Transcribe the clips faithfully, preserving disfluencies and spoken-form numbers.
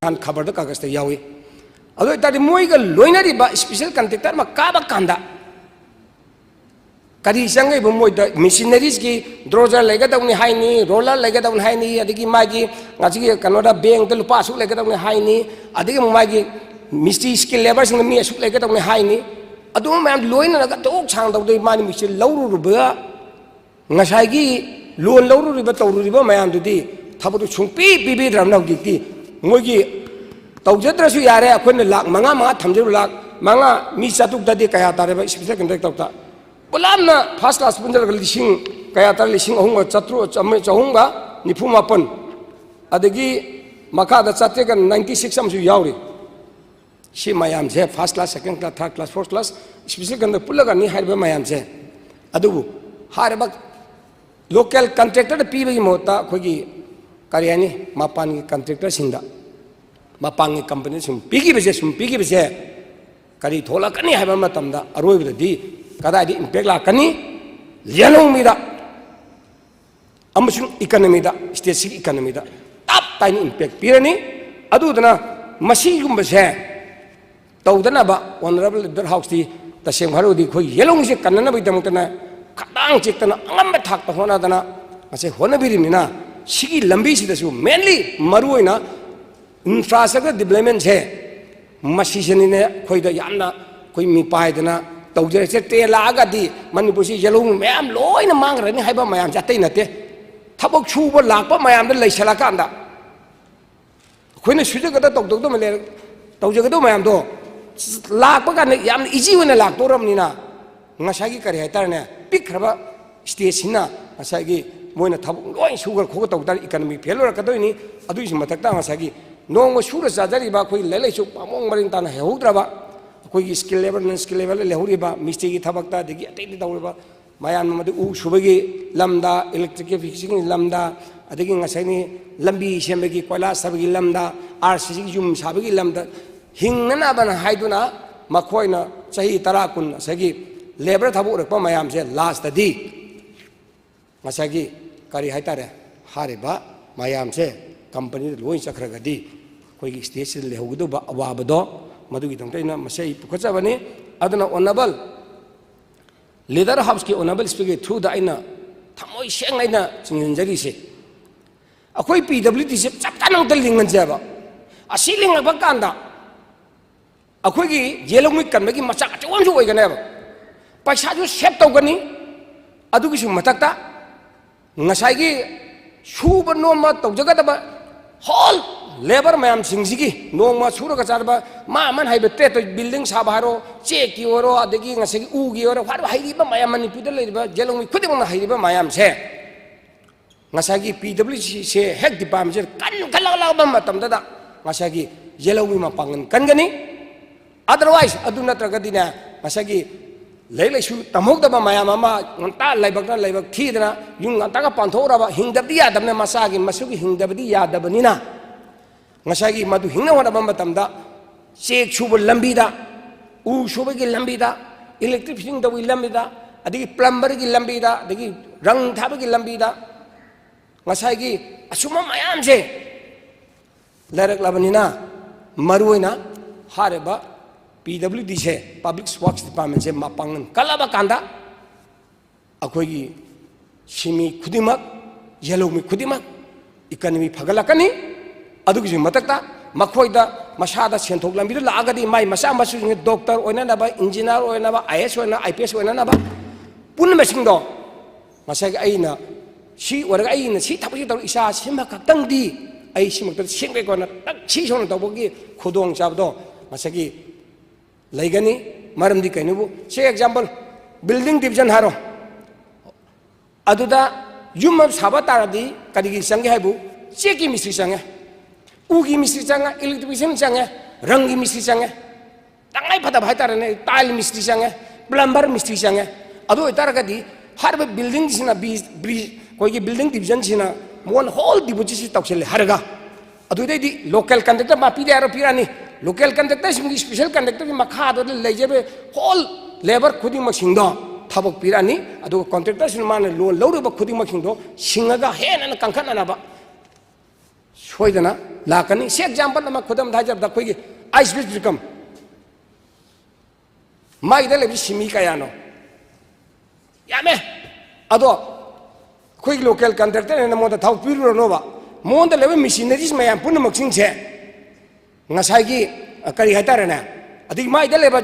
ꯅꯍꯥꯟ ꯈꯕꯔꯗ ꯀꯥꯒꯖꯇ ꯌꯥꯎꯏ꯫ ꯑꯗꯨ ꯑꯣꯏꯇꯥꯔꯗꯤ ꯃꯣꯏꯒ ꯂꯣꯏꯅꯔꯤꯕ special contractor ꯑꯃ ꯀꯥꯕ ꯀꯥꯟꯗ ꯀꯔꯤ ꯆꯪꯉꯛꯏꯕ? ꯃꯣꯏꯗ machineries ꯀꯤ dozer ꯂꯩꯒꯗꯧꯅꯤ ꯍꯥꯏꯅꯤ, roller ꯂꯩꯒꯗꯧꯅꯤ ꯍꯥꯏꯅꯤ, ꯑꯗꯒꯤ ꯃꯥꯒꯤ ꯉꯁꯤꯒꯤ ꯀꯩꯅꯣꯗ bank ꯇ ꯂꯨꯄꯥ ꯑꯁꯨꯛ ꯂꯩꯒꯗꯧꯅꯤ ꯍꯥꯏꯅꯤ, ꯑꯗꯒꯤ ꯑꯃꯨꯛ ꯃꯥꯒꯤ ꯃꯤꯁꯇ꯭ꯔꯤ skilled labour ꯁꯤꯡꯅ ꯃꯤ ꯑꯁꯨꯛ ꯂꯩꯒꯗꯧꯅꯤ ꯍꯥꯏꯅꯤ꯫ ꯑꯗꯨꯝ ꯃꯌꯥꯝ ꯂꯣꯏꯅꯔꯒ ꯇꯣꯛ ꯁꯥꯡ ꯇꯧꯗꯣꯏ ꯃꯥꯅꯤ꯫ ꯃꯤꯁꯇ꯭ꯔꯤ ꯂꯧꯔꯨꯔꯕ ꯉꯁꯥꯏꯒꯤ loan ꯂꯧꯔꯨꯔꯤꯕ ꯇꯧꯔꯨꯔꯤꯕ ꯃꯌꯥꯝꯗꯨꯗꯤ ꯊꯕꯛꯇꯨ ꯁꯨꯡꯄꯤ ꯄꯤꯕꯤꯗ꯭ꯔꯕꯅꯤꯅ ꯍꯧꯖꯤꯛꯇꯤ ꯃꯣꯏꯒꯤ ꯇꯧꯖꯗ꯭ꯔꯁꯨ ꯌꯥꯔꯦ, ꯑꯩꯈꯣꯏꯅ ꯂꯥꯛ ꯃꯉꯥ ꯃꯉꯥ ꯊꯝꯖꯔꯨ, ꯂꯥꯛ ꯃꯉꯥ ꯃꯤ ꯆꯥꯇ꯭ꯔꯨꯛꯇꯗꯤ ꯀꯌꯥ ꯇꯥꯔꯦꯕ special contractor ꯇ? ꯄꯨꯂꯞꯅ first class ꯄꯨꯟꯁꯤꯜꯂꯒ ꯂꯤꯁꯤꯡ ꯀꯌꯥ ꯇꯥꯔꯦ? ꯂꯤꯁꯤꯡ ꯑꯍꯨꯝꯒ ꯆꯥꯇ꯭ꯔꯨꯛ, ꯆꯍꯨꯝꯒ ꯅꯤꯐꯨ ꯃꯥꯄꯟ, ꯑꯗꯒꯤ ꯃꯈꯥꯗ ꯆꯥꯇ꯭ꯔꯦꯠꯀ ninety six ꯑꯃꯁꯨ ꯌꯥꯎꯔꯤ꯫ ꯁꯤ ꯃꯌꯥꯝꯁꯦ first class, second class, third class, fourth class special contractor ꯄꯨꯜꯂꯒꯅꯤ ꯍꯥꯏꯔꯤꯕ ꯃꯌꯥꯝꯁꯦ꯫ ꯑꯗꯨꯕꯨ ꯍꯥꯏꯔꯤꯕ local contractor ꯗ ꯄꯤꯕꯒꯤ ꯃꯍꯨꯠꯇ ꯑꯩꯈꯣꯏꯒꯤ ꯀꯔꯤ ꯍꯥꯏꯅꯤ, ꯃꯄꯥꯟꯒꯤ contractor ꯁꯤꯡꯗ, ꯃꯄꯥꯟꯒꯤ company ꯁꯨꯝ ꯄꯤꯈꯤꯕꯁꯦ, ꯁꯨꯝ ꯄꯤꯈꯤꯕꯁꯦ ꯀꯔꯤ ꯊꯣꯛꯂꯛꯀꯅꯤ ꯍꯥꯏꯕ ꯃꯇꯝꯗ ꯑꯔꯣꯏꯕꯗꯗꯤ ꯀꯗꯥꯏꯗ impact ꯂꯥꯛꯀꯅꯤ? ꯂꯂꯣꯡꯕꯤꯗ ꯑꯃꯁꯨꯡ economy ꯗ, state ꯁꯤꯒꯤ economy ꯗ ꯇꯞ ꯇꯥꯏꯅ impact ꯄꯤꯔꯅꯤ꯫ ꯑꯗꯨꯗꯨꯅ ꯃꯁꯤꯒꯨꯝꯕꯁꯦ ꯇꯧꯗꯅꯕ Honourable Leader House ꯇꯤ ꯇꯁꯦꯡꯕ ꯍꯥꯏꯔꯒꯗꯤ ꯑꯩꯈꯣꯏ ꯌꯦꯂꯣꯡꯁꯦ ꯀꯟꯅꯅꯕꯒꯤꯗꯃꯛꯇꯅ ꯈꯗꯥꯡ ꯆꯤꯛꯇꯅ ꯑꯉꯝꯕ ꯊꯥꯛꯇ ꯍꯣꯠꯅꯗꯅ ꯉꯁꯤ ꯍꯣꯠꯅꯕꯤꯔꯤꯕꯅꯤꯅ, ꯁꯤꯒꯤ ꯂꯝꯕꯤꯁꯤꯗꯁꯨ mainly ꯃꯔꯨ ꯑꯣꯏꯅ infrastructure development ꯁꯦ ꯃꯁꯤꯁꯤꯅꯤꯅꯦ ꯑꯩꯈꯣꯏꯗ ꯌꯥꯝꯅ ꯑꯩꯈꯣꯏ ꯃꯤꯄꯥꯏꯗꯅ ꯇꯧꯖꯔꯤꯁꯦ꯫ ꯇ꯭ꯔꯦꯟ ꯂꯥꯛꯑꯒꯗꯤ ꯃꯅꯤꯄꯨꯔꯁꯤ ꯌꯦꯂꯣꯡ ꯃꯌꯥꯝ ꯂꯣꯏꯅ ꯃꯥꯡꯈ꯭ꯔꯅꯤ ꯍꯥꯏꯕ ꯃꯌꯥꯝꯁꯦ ꯑꯇꯩ ꯅꯠꯇꯦ꯫ ꯊꯕꯛ ꯁꯨꯕ ꯂꯥꯛꯄ ꯃꯌꯥꯝꯗ ꯂꯩꯁꯜꯂꯀꯥꯟꯗ ꯑꯩꯈꯣꯏꯅ ꯁꯨꯖꯒꯗ ꯇꯧꯗꯧꯗꯕ ꯂꯩꯔ-, ꯇꯧꯖꯒꯗꯧꯕ ꯃꯌꯥꯝꯗꯣ ꯂꯥꯛꯄ ꯀꯥꯟꯗ ꯌꯥꯝꯅ easy ꯑꯣꯏꯅ ꯂꯥꯛꯇꯧꯔꯕꯅꯤꯅ, ꯉꯁꯥꯏꯒꯤ ꯀꯔꯤ ꯍꯥꯏꯇꯥꯔꯦꯅꯦ, ꯄꯤꯛꯈ꯭ꯔꯕ state ꯁꯤꯅ ꯉꯁꯥꯏꯒꯤ ꯃꯣꯏꯅ ꯊꯕꯛ ꯂꯣꯏ ꯁꯨꯈ꯭ꯔ ꯈꯣꯠꯈ꯭ꯔ ꯇꯧ ꯇꯥꯔꯗꯤ economy fail ꯑꯣꯏꯔꯛꯀꯗꯣꯏꯅꯤ꯫ ꯑꯗꯨꯒꯤꯁꯨ ꯃꯊꯛꯇ ꯉꯁꯥꯏꯒꯤ ꯅꯣꯡꯃ ꯁꯨꯔ ꯆꯥꯖꯔꯤꯕ ꯑꯩꯈꯣꯏꯒꯤ ꯂꯥꯏꯔꯤꯛ ꯂꯥꯏꯁꯨ ꯄꯥꯃꯣꯡ ꯃꯔꯤꯟ ꯇꯥꯅ ꯍꯩꯍꯧꯗ꯭ꯔꯕ, ꯑꯩꯈꯣꯏꯒꯤ skilled labour, non skilled labour ꯂꯩꯍꯧꯔꯤꯕ ꯃꯤꯁꯇ꯭ꯔꯤꯒꯤ ꯊꯕꯛꯇ, ꯑꯗꯒꯤ ꯑꯇꯩ ꯑꯇꯩ ꯇꯧꯔꯤꯕ ꯃꯌꯥꯝ ꯑꯃꯗꯤ ꯎ ꯁꯨꯕꯒꯤ ꯂꯝꯗ, electrification ꯒꯤ ꯂꯝꯗ, ꯑꯗꯒꯤ ꯉꯁꯥꯏꯅꯤ ꯂꯝꯕꯤ ꯁꯦꯝꯕꯒꯤ, ꯀꯣꯏꯂꯥꯁ ꯊꯥꯕꯒꯤ ꯂꯝꯗ, RCC ꯒꯤ ꯌꯨꯝ ꯁꯥꯕꯒꯤ ꯂꯝꯗ ꯍꯤꯡꯅꯅꯕꯅ ꯍꯥꯏꯗꯨꯅ ꯃꯈꯣꯏꯅ ꯆꯍꯤ ꯇꯔꯥ ꯀꯨꯟ ꯉꯁꯥꯏꯒꯤ labour ꯊꯕꯛ ꯑꯣꯏꯔꯛꯄ ꯃꯌꯥꯝꯁꯦ last ꯇꯗꯤ ꯉꯁꯥꯏꯒꯤ ꯀꯔꯤ ꯍꯥꯏꯇꯥꯔꯦ, ꯍꯥꯏꯔꯤꯕ ꯃꯌꯥꯝꯁꯦ company ꯗ ꯂꯣꯏ ꯆꯠꯈ꯭ꯔꯒꯗꯤ ꯑꯩꯈꯣꯏꯒꯤ ꯁ꯭ꯇꯦꯠꯁꯤꯗ ꯂꯩꯍꯧꯒꯗꯧꯕ ꯑꯋꯥꯕꯗꯣ, ꯃꯗꯨꯒꯤꯗꯃꯛꯇ ꯑꯩꯅ ꯃꯁꯤ ꯑꯩ ꯄꯨꯈꯠꯆꯕꯅꯤ꯫ ꯑꯗꯨꯅ ꯑꯣꯅꯔꯦꯕꯜ ꯂꯤꯗꯔ ꯍꯥꯎꯁꯀꯤ ꯑꯣꯅꯔꯦꯕꯜ ꯁ꯭ꯄꯤꯀꯔꯒꯤ ꯊ꯭ꯔꯨꯗ ꯑꯩꯅ ꯊꯃꯣꯏ ꯁꯦꯡꯅ ꯑꯩꯅ ꯆꯤꯡꯁꯤꯟꯖꯔꯤꯁꯦ, ꯑꯩꯈꯣꯏ ꯄꯤ ꯗꯕ꯭ꯂꯤꯎ ꯗꯤꯁꯦ ꯆꯞ ꯆꯥꯅ ꯑꯃꯨꯛꯇ ꯂꯤꯡꯍꯟꯁꯦꯕ꯫ ꯑꯁꯤ ꯂꯤꯡꯉꯛꯄ ꯀꯥꯟꯗ ꯑꯩꯈꯣꯏꯒꯤ ꯌꯦꯜꯍꯧꯃꯤ ꯀꯟꯕꯒꯤ ꯃꯆꯥꯛ ꯑꯆꯧꯕ ꯑꯃꯁꯨ ꯑꯣꯏꯒꯅꯦꯕ꯫ ꯄꯩꯁꯥꯁꯨ ꯁꯦꯞ ꯇꯧꯒꯅꯤ꯫ ꯑꯗꯨꯒꯤꯁꯨ ꯃꯊꯛꯇ ꯉꯁꯥꯏꯒꯤ ꯁꯨꯕ ꯅꯣꯝꯕ ꯇꯧꯖꯒꯗꯕ ꯍꯣꯜ ꯂꯦꯕꯔ ꯃꯌꯥꯝꯁꯤꯡꯁꯤꯒꯤ ꯅꯣꯡꯃ ꯁꯨꯔꯒ ꯆꯥꯔꯕ ꯃꯥ ꯑꯃꯅ ꯍꯩꯕ ꯇ꯭ꯔꯦꯠꯇ ꯕꯤꯜꯗꯤꯡ ꯁꯥꯕ ꯍꯥꯏꯔꯣ, ꯆꯦꯛꯀꯤ ꯑꯣꯏꯔꯣ, ꯑꯗꯒꯤ ꯉꯁꯥꯏꯒꯤ ꯎꯒꯤ ꯑꯣꯏꯔꯣ, ꯍꯥꯏꯔꯤꯕ ꯍꯩꯔꯤꯕ ꯃꯌꯥꯝ, ꯃꯅꯤꯄꯨꯔꯗ ꯂꯩꯔꯤꯕ ꯌꯦꯜꯍꯧꯃꯤ ꯈꯨꯗꯤꯡꯃꯛꯅ ꯍꯩꯔꯤꯕ ꯃꯌꯥꯝꯁꯦ ꯉꯁꯥꯏꯒꯤ ꯄꯤ ꯗꯕ꯭ꯂꯤꯎ ꯗꯤꯁꯦ ꯍꯦꯛ ꯗꯤꯄꯥꯔꯠꯃꯦꯟꯁꯤꯗ ꯀꯟꯈꯠꯂꯛꯂꯕ ꯃꯇꯝꯗꯗ ꯉꯁꯥꯏꯒꯤ ꯌꯦꯜꯍꯧꯃꯤ ꯃꯄꯥꯡꯒꯜ ꯀꯟꯒꯅꯤ꯫ ꯑꯗꯔꯋꯥꯏꯁ ꯑꯗꯨ ꯅꯠꯇ꯭ꯔꯒꯗꯤꯅꯦ, ꯉꯁꯥꯏꯒꯤ ꯂꯥꯏꯔꯤꯛ ꯂꯥꯏꯁꯨ ꯇꯝꯍꯧꯗꯕ ꯃꯌꯥꯝ ꯑꯃ ꯉꯟꯇꯥ ꯂꯥꯏꯕꯛꯅ ꯂꯥꯏꯕꯛ ꯊꯤꯗꯅ ꯌꯨꯝ ꯉꯟꯇꯥꯒ ꯄꯥꯟꯊꯣꯛꯎꯔꯕ, ꯍꯤꯡꯗꯕꯗꯤ ꯌꯥꯗꯕꯅꯤꯅ, ꯃꯆꯥꯒꯤ ꯃꯁꯨꯒꯤ ꯍꯤꯡꯗꯕꯗꯤ ꯌꯥꯗꯕꯅꯤꯅ, ꯉꯁꯥꯏꯒꯤ ꯃꯗꯨ ꯍꯤꯡꯅ ꯍꯣꯠꯅꯕ ꯃꯇꯝꯗ ꯆꯦꯛ ꯁꯨꯕ ꯂꯝꯕꯤꯗ, ꯎ ꯁꯨꯕꯒꯤ ꯂꯝꯕꯤꯗ, ꯏꯂꯦꯛꯇ꯭ꯔꯤꯛ ꯐꯤꯠꯇꯤꯡ ꯇꯧꯕꯒꯤ ꯂꯝꯕꯤꯗ, ꯑꯗꯒꯤ ꯄ꯭ꯂꯝꯕꯔꯒꯤ ꯂꯝꯕꯤꯗ, ꯑꯗꯒꯤ ꯔꯪ ꯊꯥꯕꯒꯤ ꯂꯝꯕꯤꯗ, ꯉꯁꯥꯏꯒꯤ ꯑꯁꯨꯝꯕ ꯃꯌꯥꯝꯁꯦ ꯂꯩꯔꯛꯂꯕꯅꯤꯅ, ꯃꯔꯨꯑꯣꯏꯅ ꯍꯥꯏꯔꯤꯕ ꯄꯤ ꯗꯕ꯭ꯂꯤꯎ ꯗꯤꯁꯦ, ꯄꯕ꯭ꯂꯤꯛ ꯋꯥꯔꯛꯁ ꯗꯤꯄꯥꯔꯠꯃꯦꯟꯁꯦ ꯃꯄꯥꯡꯒꯜ ꯀꯜꯂꯕ ꯀꯥꯟꯗ ꯑꯩꯈꯣꯏꯒꯤ ꯁꯤꯟꯃꯤ ꯈꯨꯗꯤꯡꯃꯛ, ꯌꯦꯜꯍꯧꯃꯤ ꯈꯨꯗꯤꯡꯃꯛ ꯏꯀꯅꯃꯤ ꯐꯒꯠꯂꯛꯀꯅꯤ꯫ ꯑꯗꯨꯒꯤꯁꯨ ꯃꯊꯛꯇ ꯃꯈꯣꯏꯗ ꯃꯁꯥꯗ ꯁꯦꯟꯊꯣꯛ ꯂꯝꯕꯤꯗ ꯂꯥꯛꯑꯒꯗꯤ ꯃꯥꯏ ꯃꯆꯥ ꯃꯁꯨꯁꯤꯡꯁꯦ ꯗꯣꯛꯇꯔ ꯑꯣꯏꯅꯅꯕ, ꯏꯟꯖꯤꯅꯤꯌꯥꯔ ꯑꯣꯏꯅꯕ, ꯑꯥꯏ ꯑꯦ ꯑꯦꯁ ꯑꯣꯏꯅ, ꯑꯥꯏ ꯄꯤ ꯑꯦꯁ ꯑꯣꯏꯅꯅꯕ ꯄꯨꯝꯅꯃꯛꯁꯤꯡꯗꯣ ꯉꯁꯥꯏꯒꯤ ꯑꯩꯅ ꯁꯤ ꯑꯣꯏꯔꯒ ꯑꯩꯅ ꯁꯤ ꯊꯕꯛꯁꯤ ꯇꯧꯔ ꯏꯁꯥ ꯁꯤꯃ ꯈꯛꯇꯪꯗꯤ ꯑꯩ ꯁꯤꯃꯛꯇ ꯁꯦꯝꯒꯦ ꯀꯣꯟꯅ ꯇꯛ ꯁꯤ ꯁꯣꯟꯅ ꯇꯧꯕꯒꯤ ꯈꯨꯗꯣꯡꯆꯥꯕꯗꯣ ꯉꯁꯥꯏꯒꯤ ꯂꯩꯒꯅꯤ꯫ ꯃꯔꯝꯗꯤ ꯀꯩꯅꯣꯕꯨ, ꯁꯤ ꯑꯦꯛꯖꯥꯝꯄꯜ, ꯕꯤꯜꯗꯤꯡ ꯗꯤꯕꯤꯖꯟ ꯍꯥꯏꯔꯣ, ꯑꯗꯨꯗ ꯌꯨꯝ ꯑꯃ ꯁꯥꯕ ꯇꯥꯔꯗꯤ ꯀꯔꯤꯒꯤ ꯆꯪꯒꯦ ꯍꯥꯏꯕꯨ, ꯆꯦꯛꯀꯤ ꯃꯤꯁꯇ꯭ꯔꯤ ꯆꯪꯉꯦ, ꯎꯒꯤ ꯃꯤꯁꯇ꯭ꯔꯤ ꯆꯪꯉꯦ, ꯏꯂꯦꯛꯇ꯭ꯔꯤꯁꯤꯌꯟ ꯆꯪꯉꯦ, ꯔꯪꯒꯤ ꯃꯤꯁꯇ꯭ꯔꯤ ꯆꯪꯉꯦ, ꯇꯉꯥꯏ ꯐꯗꯕ ꯍꯥꯏꯇꯥꯔꯦꯅꯦ, ꯇꯥꯏꯜ ꯃꯤꯁꯇ꯭ꯔꯤ ꯆꯪꯉꯦ, ꯄ꯭ꯂꯝꯕꯔ ꯃꯤꯁꯇ꯭ꯔꯤ ꯆꯪꯉꯦ꯫ ꯑꯗꯨ ꯑꯣꯏꯇꯥꯔꯒꯗꯤ ꯍꯥꯏꯔꯤꯕ ꯕꯤꯜꯗꯤꯡꯁꯤꯅ ꯕꯤ-, ꯕ꯭ꯔꯤ-, ꯑꯩꯈꯣꯏꯒꯤ ꯕꯤꯜꯗꯤꯡ ꯗꯤꯕꯤꯖꯟꯁꯤꯅ ꯃꯉꯣꯟꯗ ꯍꯣꯜ ꯗꯤꯄꯣꯖꯤꯠꯁꯤ ꯇꯧꯁꯤꯜꯂꯦ ꯍꯥꯏꯔꯒ, ꯑꯗꯨꯗꯩꯗꯤ ꯂꯣꯀꯦꯜ ꯀꯟꯇ꯭ꯔꯦꯛꯇꯔ ꯃꯥ ꯄꯤꯔꯦ ꯍꯥꯏꯔꯣ, ꯄꯤꯔꯛꯑꯅꯤ꯫ ꯂꯣꯀꯦꯜ ꯀꯟꯇ꯭ꯔꯦꯛꯇꯔꯁꯤꯡꯒꯤ ꯏꯁꯄꯤꯁꯦꯜ ꯀꯟꯇ꯭ꯔꯦꯛꯇꯔꯒꯤ ꯃꯈꯥꯗ ꯂꯩꯖꯕ ꯍꯣꯜ ꯂꯦꯕꯔ ꯈꯨꯗꯤꯡꯃꯛꯁꯤꯡꯗꯣ ꯊꯕꯛ ꯄꯤꯔꯛꯑꯅꯤ꯫ ꯑꯗꯨꯒ ꯀꯟꯇ꯭ꯔꯦꯛꯇꯔꯁꯤꯡꯅ ꯃꯥꯅ ꯂꯣꯟ ꯂꯧꯔꯤꯕ ꯈꯨꯗꯤꯡꯃꯛꯁꯤꯡꯗꯣ ꯁꯤꯡꯉꯒ ꯍꯦꯟꯅ ꯀꯟꯈꯠꯅꯅꯕ ꯁꯣꯏꯗꯅ ꯂꯥꯛꯀꯅꯤ꯫ ꯁꯤ ꯑꯦꯛꯖꯥꯝꯄꯜ ꯑꯃ ꯈꯨꯗꯝꯗ ꯍꯥꯏꯖꯔꯕꯗ, ꯑꯩꯈꯣꯏꯒꯤ ꯑꯥꯏꯁ ꯕꯤꯁ ꯕꯤꯀꯝ ꯃꯥꯒꯤꯗ ꯂꯩꯕ ꯁꯤꯃꯤ ꯀꯌꯥꯅꯣ? ꯌꯥꯝꯃꯦ꯫ ꯑꯗꯣ ꯑꯩꯈꯣꯏꯒꯤ ꯂꯣꯀꯦꯜ ꯀꯟꯇ꯭ꯔꯦꯛꯇꯔꯅ ꯃꯉꯣꯟꯗ ꯊꯕꯛ ꯄꯤꯔꯨꯔꯅꯣꯕ꯫ ꯃꯉꯣꯟꯗ ꯂꯩꯕ ꯃꯦꯁꯤꯅꯔꯤꯁ ꯃꯌꯥꯝ ꯄꯨꯝꯅꯃꯛꯁꯤꯡꯁꯦ ꯉꯁꯥꯏꯒꯤ, ꯑ, ꯀꯔꯤ ꯍꯥꯏꯇꯥꯔꯦꯅꯦ, ꯑꯗꯒꯤ ꯃꯥꯏꯗ ꯂꯩꯕ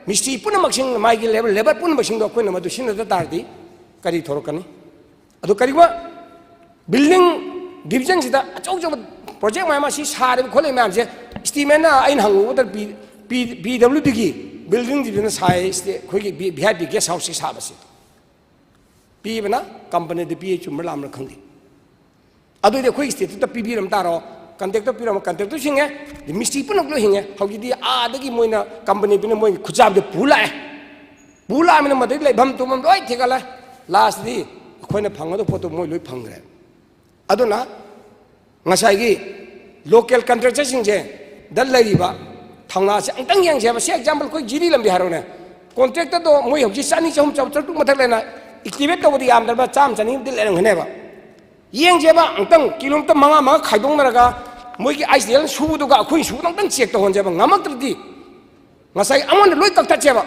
ꯃꯤꯁꯇ꯭ꯔꯤ ꯄꯨꯝꯅꯃꯛꯁꯤꯡ, ꯃꯥꯒꯤ ꯂꯩꯕ ꯂꯦꯕꯔ ꯄꯨꯝꯅꯃꯛꯁꯤꯡꯗꯣ ꯑꯩꯈꯣꯏꯅ ꯃꯗꯨ ꯁꯤꯖꯤꯟꯅꯗ ꯇꯥꯔꯗꯤ ꯀꯔꯤ ꯊꯣꯔꯛꯀꯅꯤ? ꯑꯗꯨ ꯀꯔꯤꯒꯨꯝꯕ ꯕꯤꯜꯗꯤꯡ ꯗꯤꯕꯤꯖꯟꯁꯤꯗ ꯑꯆꯧ ꯑꯆꯧꯕ ꯄ꯭ꯔꯣꯖꯦꯛ ꯃꯌꯥꯝ ꯑꯁꯤ ꯁꯥꯔꯤꯕ ꯈꯣꯠꯂꯤꯕ ꯃꯌꯥꯝꯁꯦ, ꯏꯁꯇꯤꯃꯦꯠꯅ, ꯑꯩꯅ ꯍꯪꯉꯨꯕꯗ ꯄꯤ-, ꯄꯤ-, ꯄꯤ ꯗꯕ꯭ꯂꯤꯎ ꯗꯤꯒꯤ ꯕꯤꯜꯗꯤꯡ ꯗꯤꯕꯤꯖꯟꯅ ꯁꯥꯏ, ꯏꯁꯇꯦ-, ꯑꯩꯈꯣꯏꯒꯤ V-, V I P gas ꯍꯥꯎꯁꯁꯤ ꯁꯥꯕꯁꯦ꯫ ꯄꯤꯕꯅ ꯀꯝꯄꯅꯤꯗ ꯄꯤꯌꯦ, ꯆꯨꯝꯕ꯭ꯔꯥ ꯂꯥꯟꯕ꯭ꯔꯥ ꯈꯪꯗꯦ꯫ ꯑꯗꯨꯏꯗꯤ ꯑꯩꯈꯣꯏ ꯏꯁꯇꯦꯠꯇꯨꯗ ꯄꯤꯕꯤꯔꯝ ꯇꯥꯔꯣ꯫ ꯀꯟꯇ꯭ꯔꯦꯛꯇꯔ ꯄꯤꯔꯝꯕ ꯀꯟꯇ꯭ꯔꯦꯛꯇꯔꯁꯨ ꯍꯤꯡꯉꯦ, ꯑꯗꯩ ꯃꯤꯁꯇ꯭ꯔꯤ ꯄꯨꯝꯅꯃꯛ ꯂꯣꯏ ꯍꯤꯡꯉꯦ꯫ ꯍꯧꯖꯤꯛꯇꯤ ꯑꯥꯗꯒꯤ ꯃꯣꯏꯅ ꯀꯝꯄꯅꯤ ꯄꯤꯅ ꯃꯣꯏꯒꯤ ꯈꯨꯠꯆꯥꯕꯗ ꯄꯨ ꯂꯥꯛꯑꯦ꯫ ꯄꯨ ꯂꯥꯛꯑꯃꯤꯅ ꯃꯗꯩ ꯂꯩꯐꯝ ꯇꯨꯝꯐꯝ ꯂꯣꯏ ꯊꯤꯒꯠꯂꯦ꯫ ꯂꯥꯁꯇꯗꯤ ꯑꯩꯈꯣꯏꯅ ꯐꯪꯒꯗꯕ ꯄꯣꯠꯇꯣ ꯃꯣꯏ ꯂꯣꯏ ꯐꯪꯈ꯭ꯔꯦ꯫ ꯑꯗꯨꯅ ꯉꯁꯥꯏꯒꯤ ꯂꯣꯀꯦꯜ ꯀꯟꯇ꯭ꯔꯦꯛꯇꯔꯁꯤꯡꯁꯦ ꯗ ꯂꯩꯔꯤꯕ ꯊꯧꯅꯥꯁꯦ ꯑꯃꯨꯛꯇꯪ ꯌꯦꯡꯁꯦꯕ꯫ ꯁꯤ ꯑꯦꯛꯖꯥꯝꯄꯜ ꯑꯩꯈꯣꯏ ꯖꯤꯔꯤ ꯂꯝꯕꯤ ꯍꯥꯏꯔꯣꯅꯦ꯫ ꯀꯣꯟꯇ꯭ꯔꯦꯛꯇꯔꯗꯣ ꯃꯣꯏ ꯍꯧꯖꯤꯛ ꯆꯅꯤ, ꯆꯍꯨꯝ, ꯆꯥꯇ꯭ꯔꯨꯛ ꯃꯊꯛ ꯂꯩꯅ ꯑꯦꯁꯇꯤꯃꯦꯠ ꯇꯧꯕꯗꯤ ꯌꯥꯝꯗ꯭ꯔꯕ ꯆꯥꯝꯃ ꯆꯅꯤꯃꯨꯛꯇꯤ ꯂꯩꯔꯝꯒꯅꯦꯕ꯫ ꯌꯦꯡꯁꯦꯕ ꯑꯃꯨꯛꯇꯪ, ꯀꯤꯂꯣꯃꯤꯇꯔ ꯃꯉꯥ ꯃꯉꯥ ꯈꯥꯏꯗꯣꯛꯅꯔꯒ ꯃꯣꯏꯒꯤ ꯑꯥꯏꯁ ꯗꯤ ꯑꯦꯜ ꯁꯨꯕꯗꯨꯒ ꯑꯩꯈꯣꯏ ꯁꯨꯕꯗ ꯑꯃꯨꯛꯇꯪ ꯆꯦꯛ ꯇꯧꯍꯟꯁꯦꯕ꯫ ꯉꯝꯃꯛꯇ꯭ꯔꯗꯤ ꯉꯁꯥꯏ ꯑꯃꯣꯟꯗ ꯂꯣꯏ ꯀꯛꯊꯠꯁꯦꯕ꯫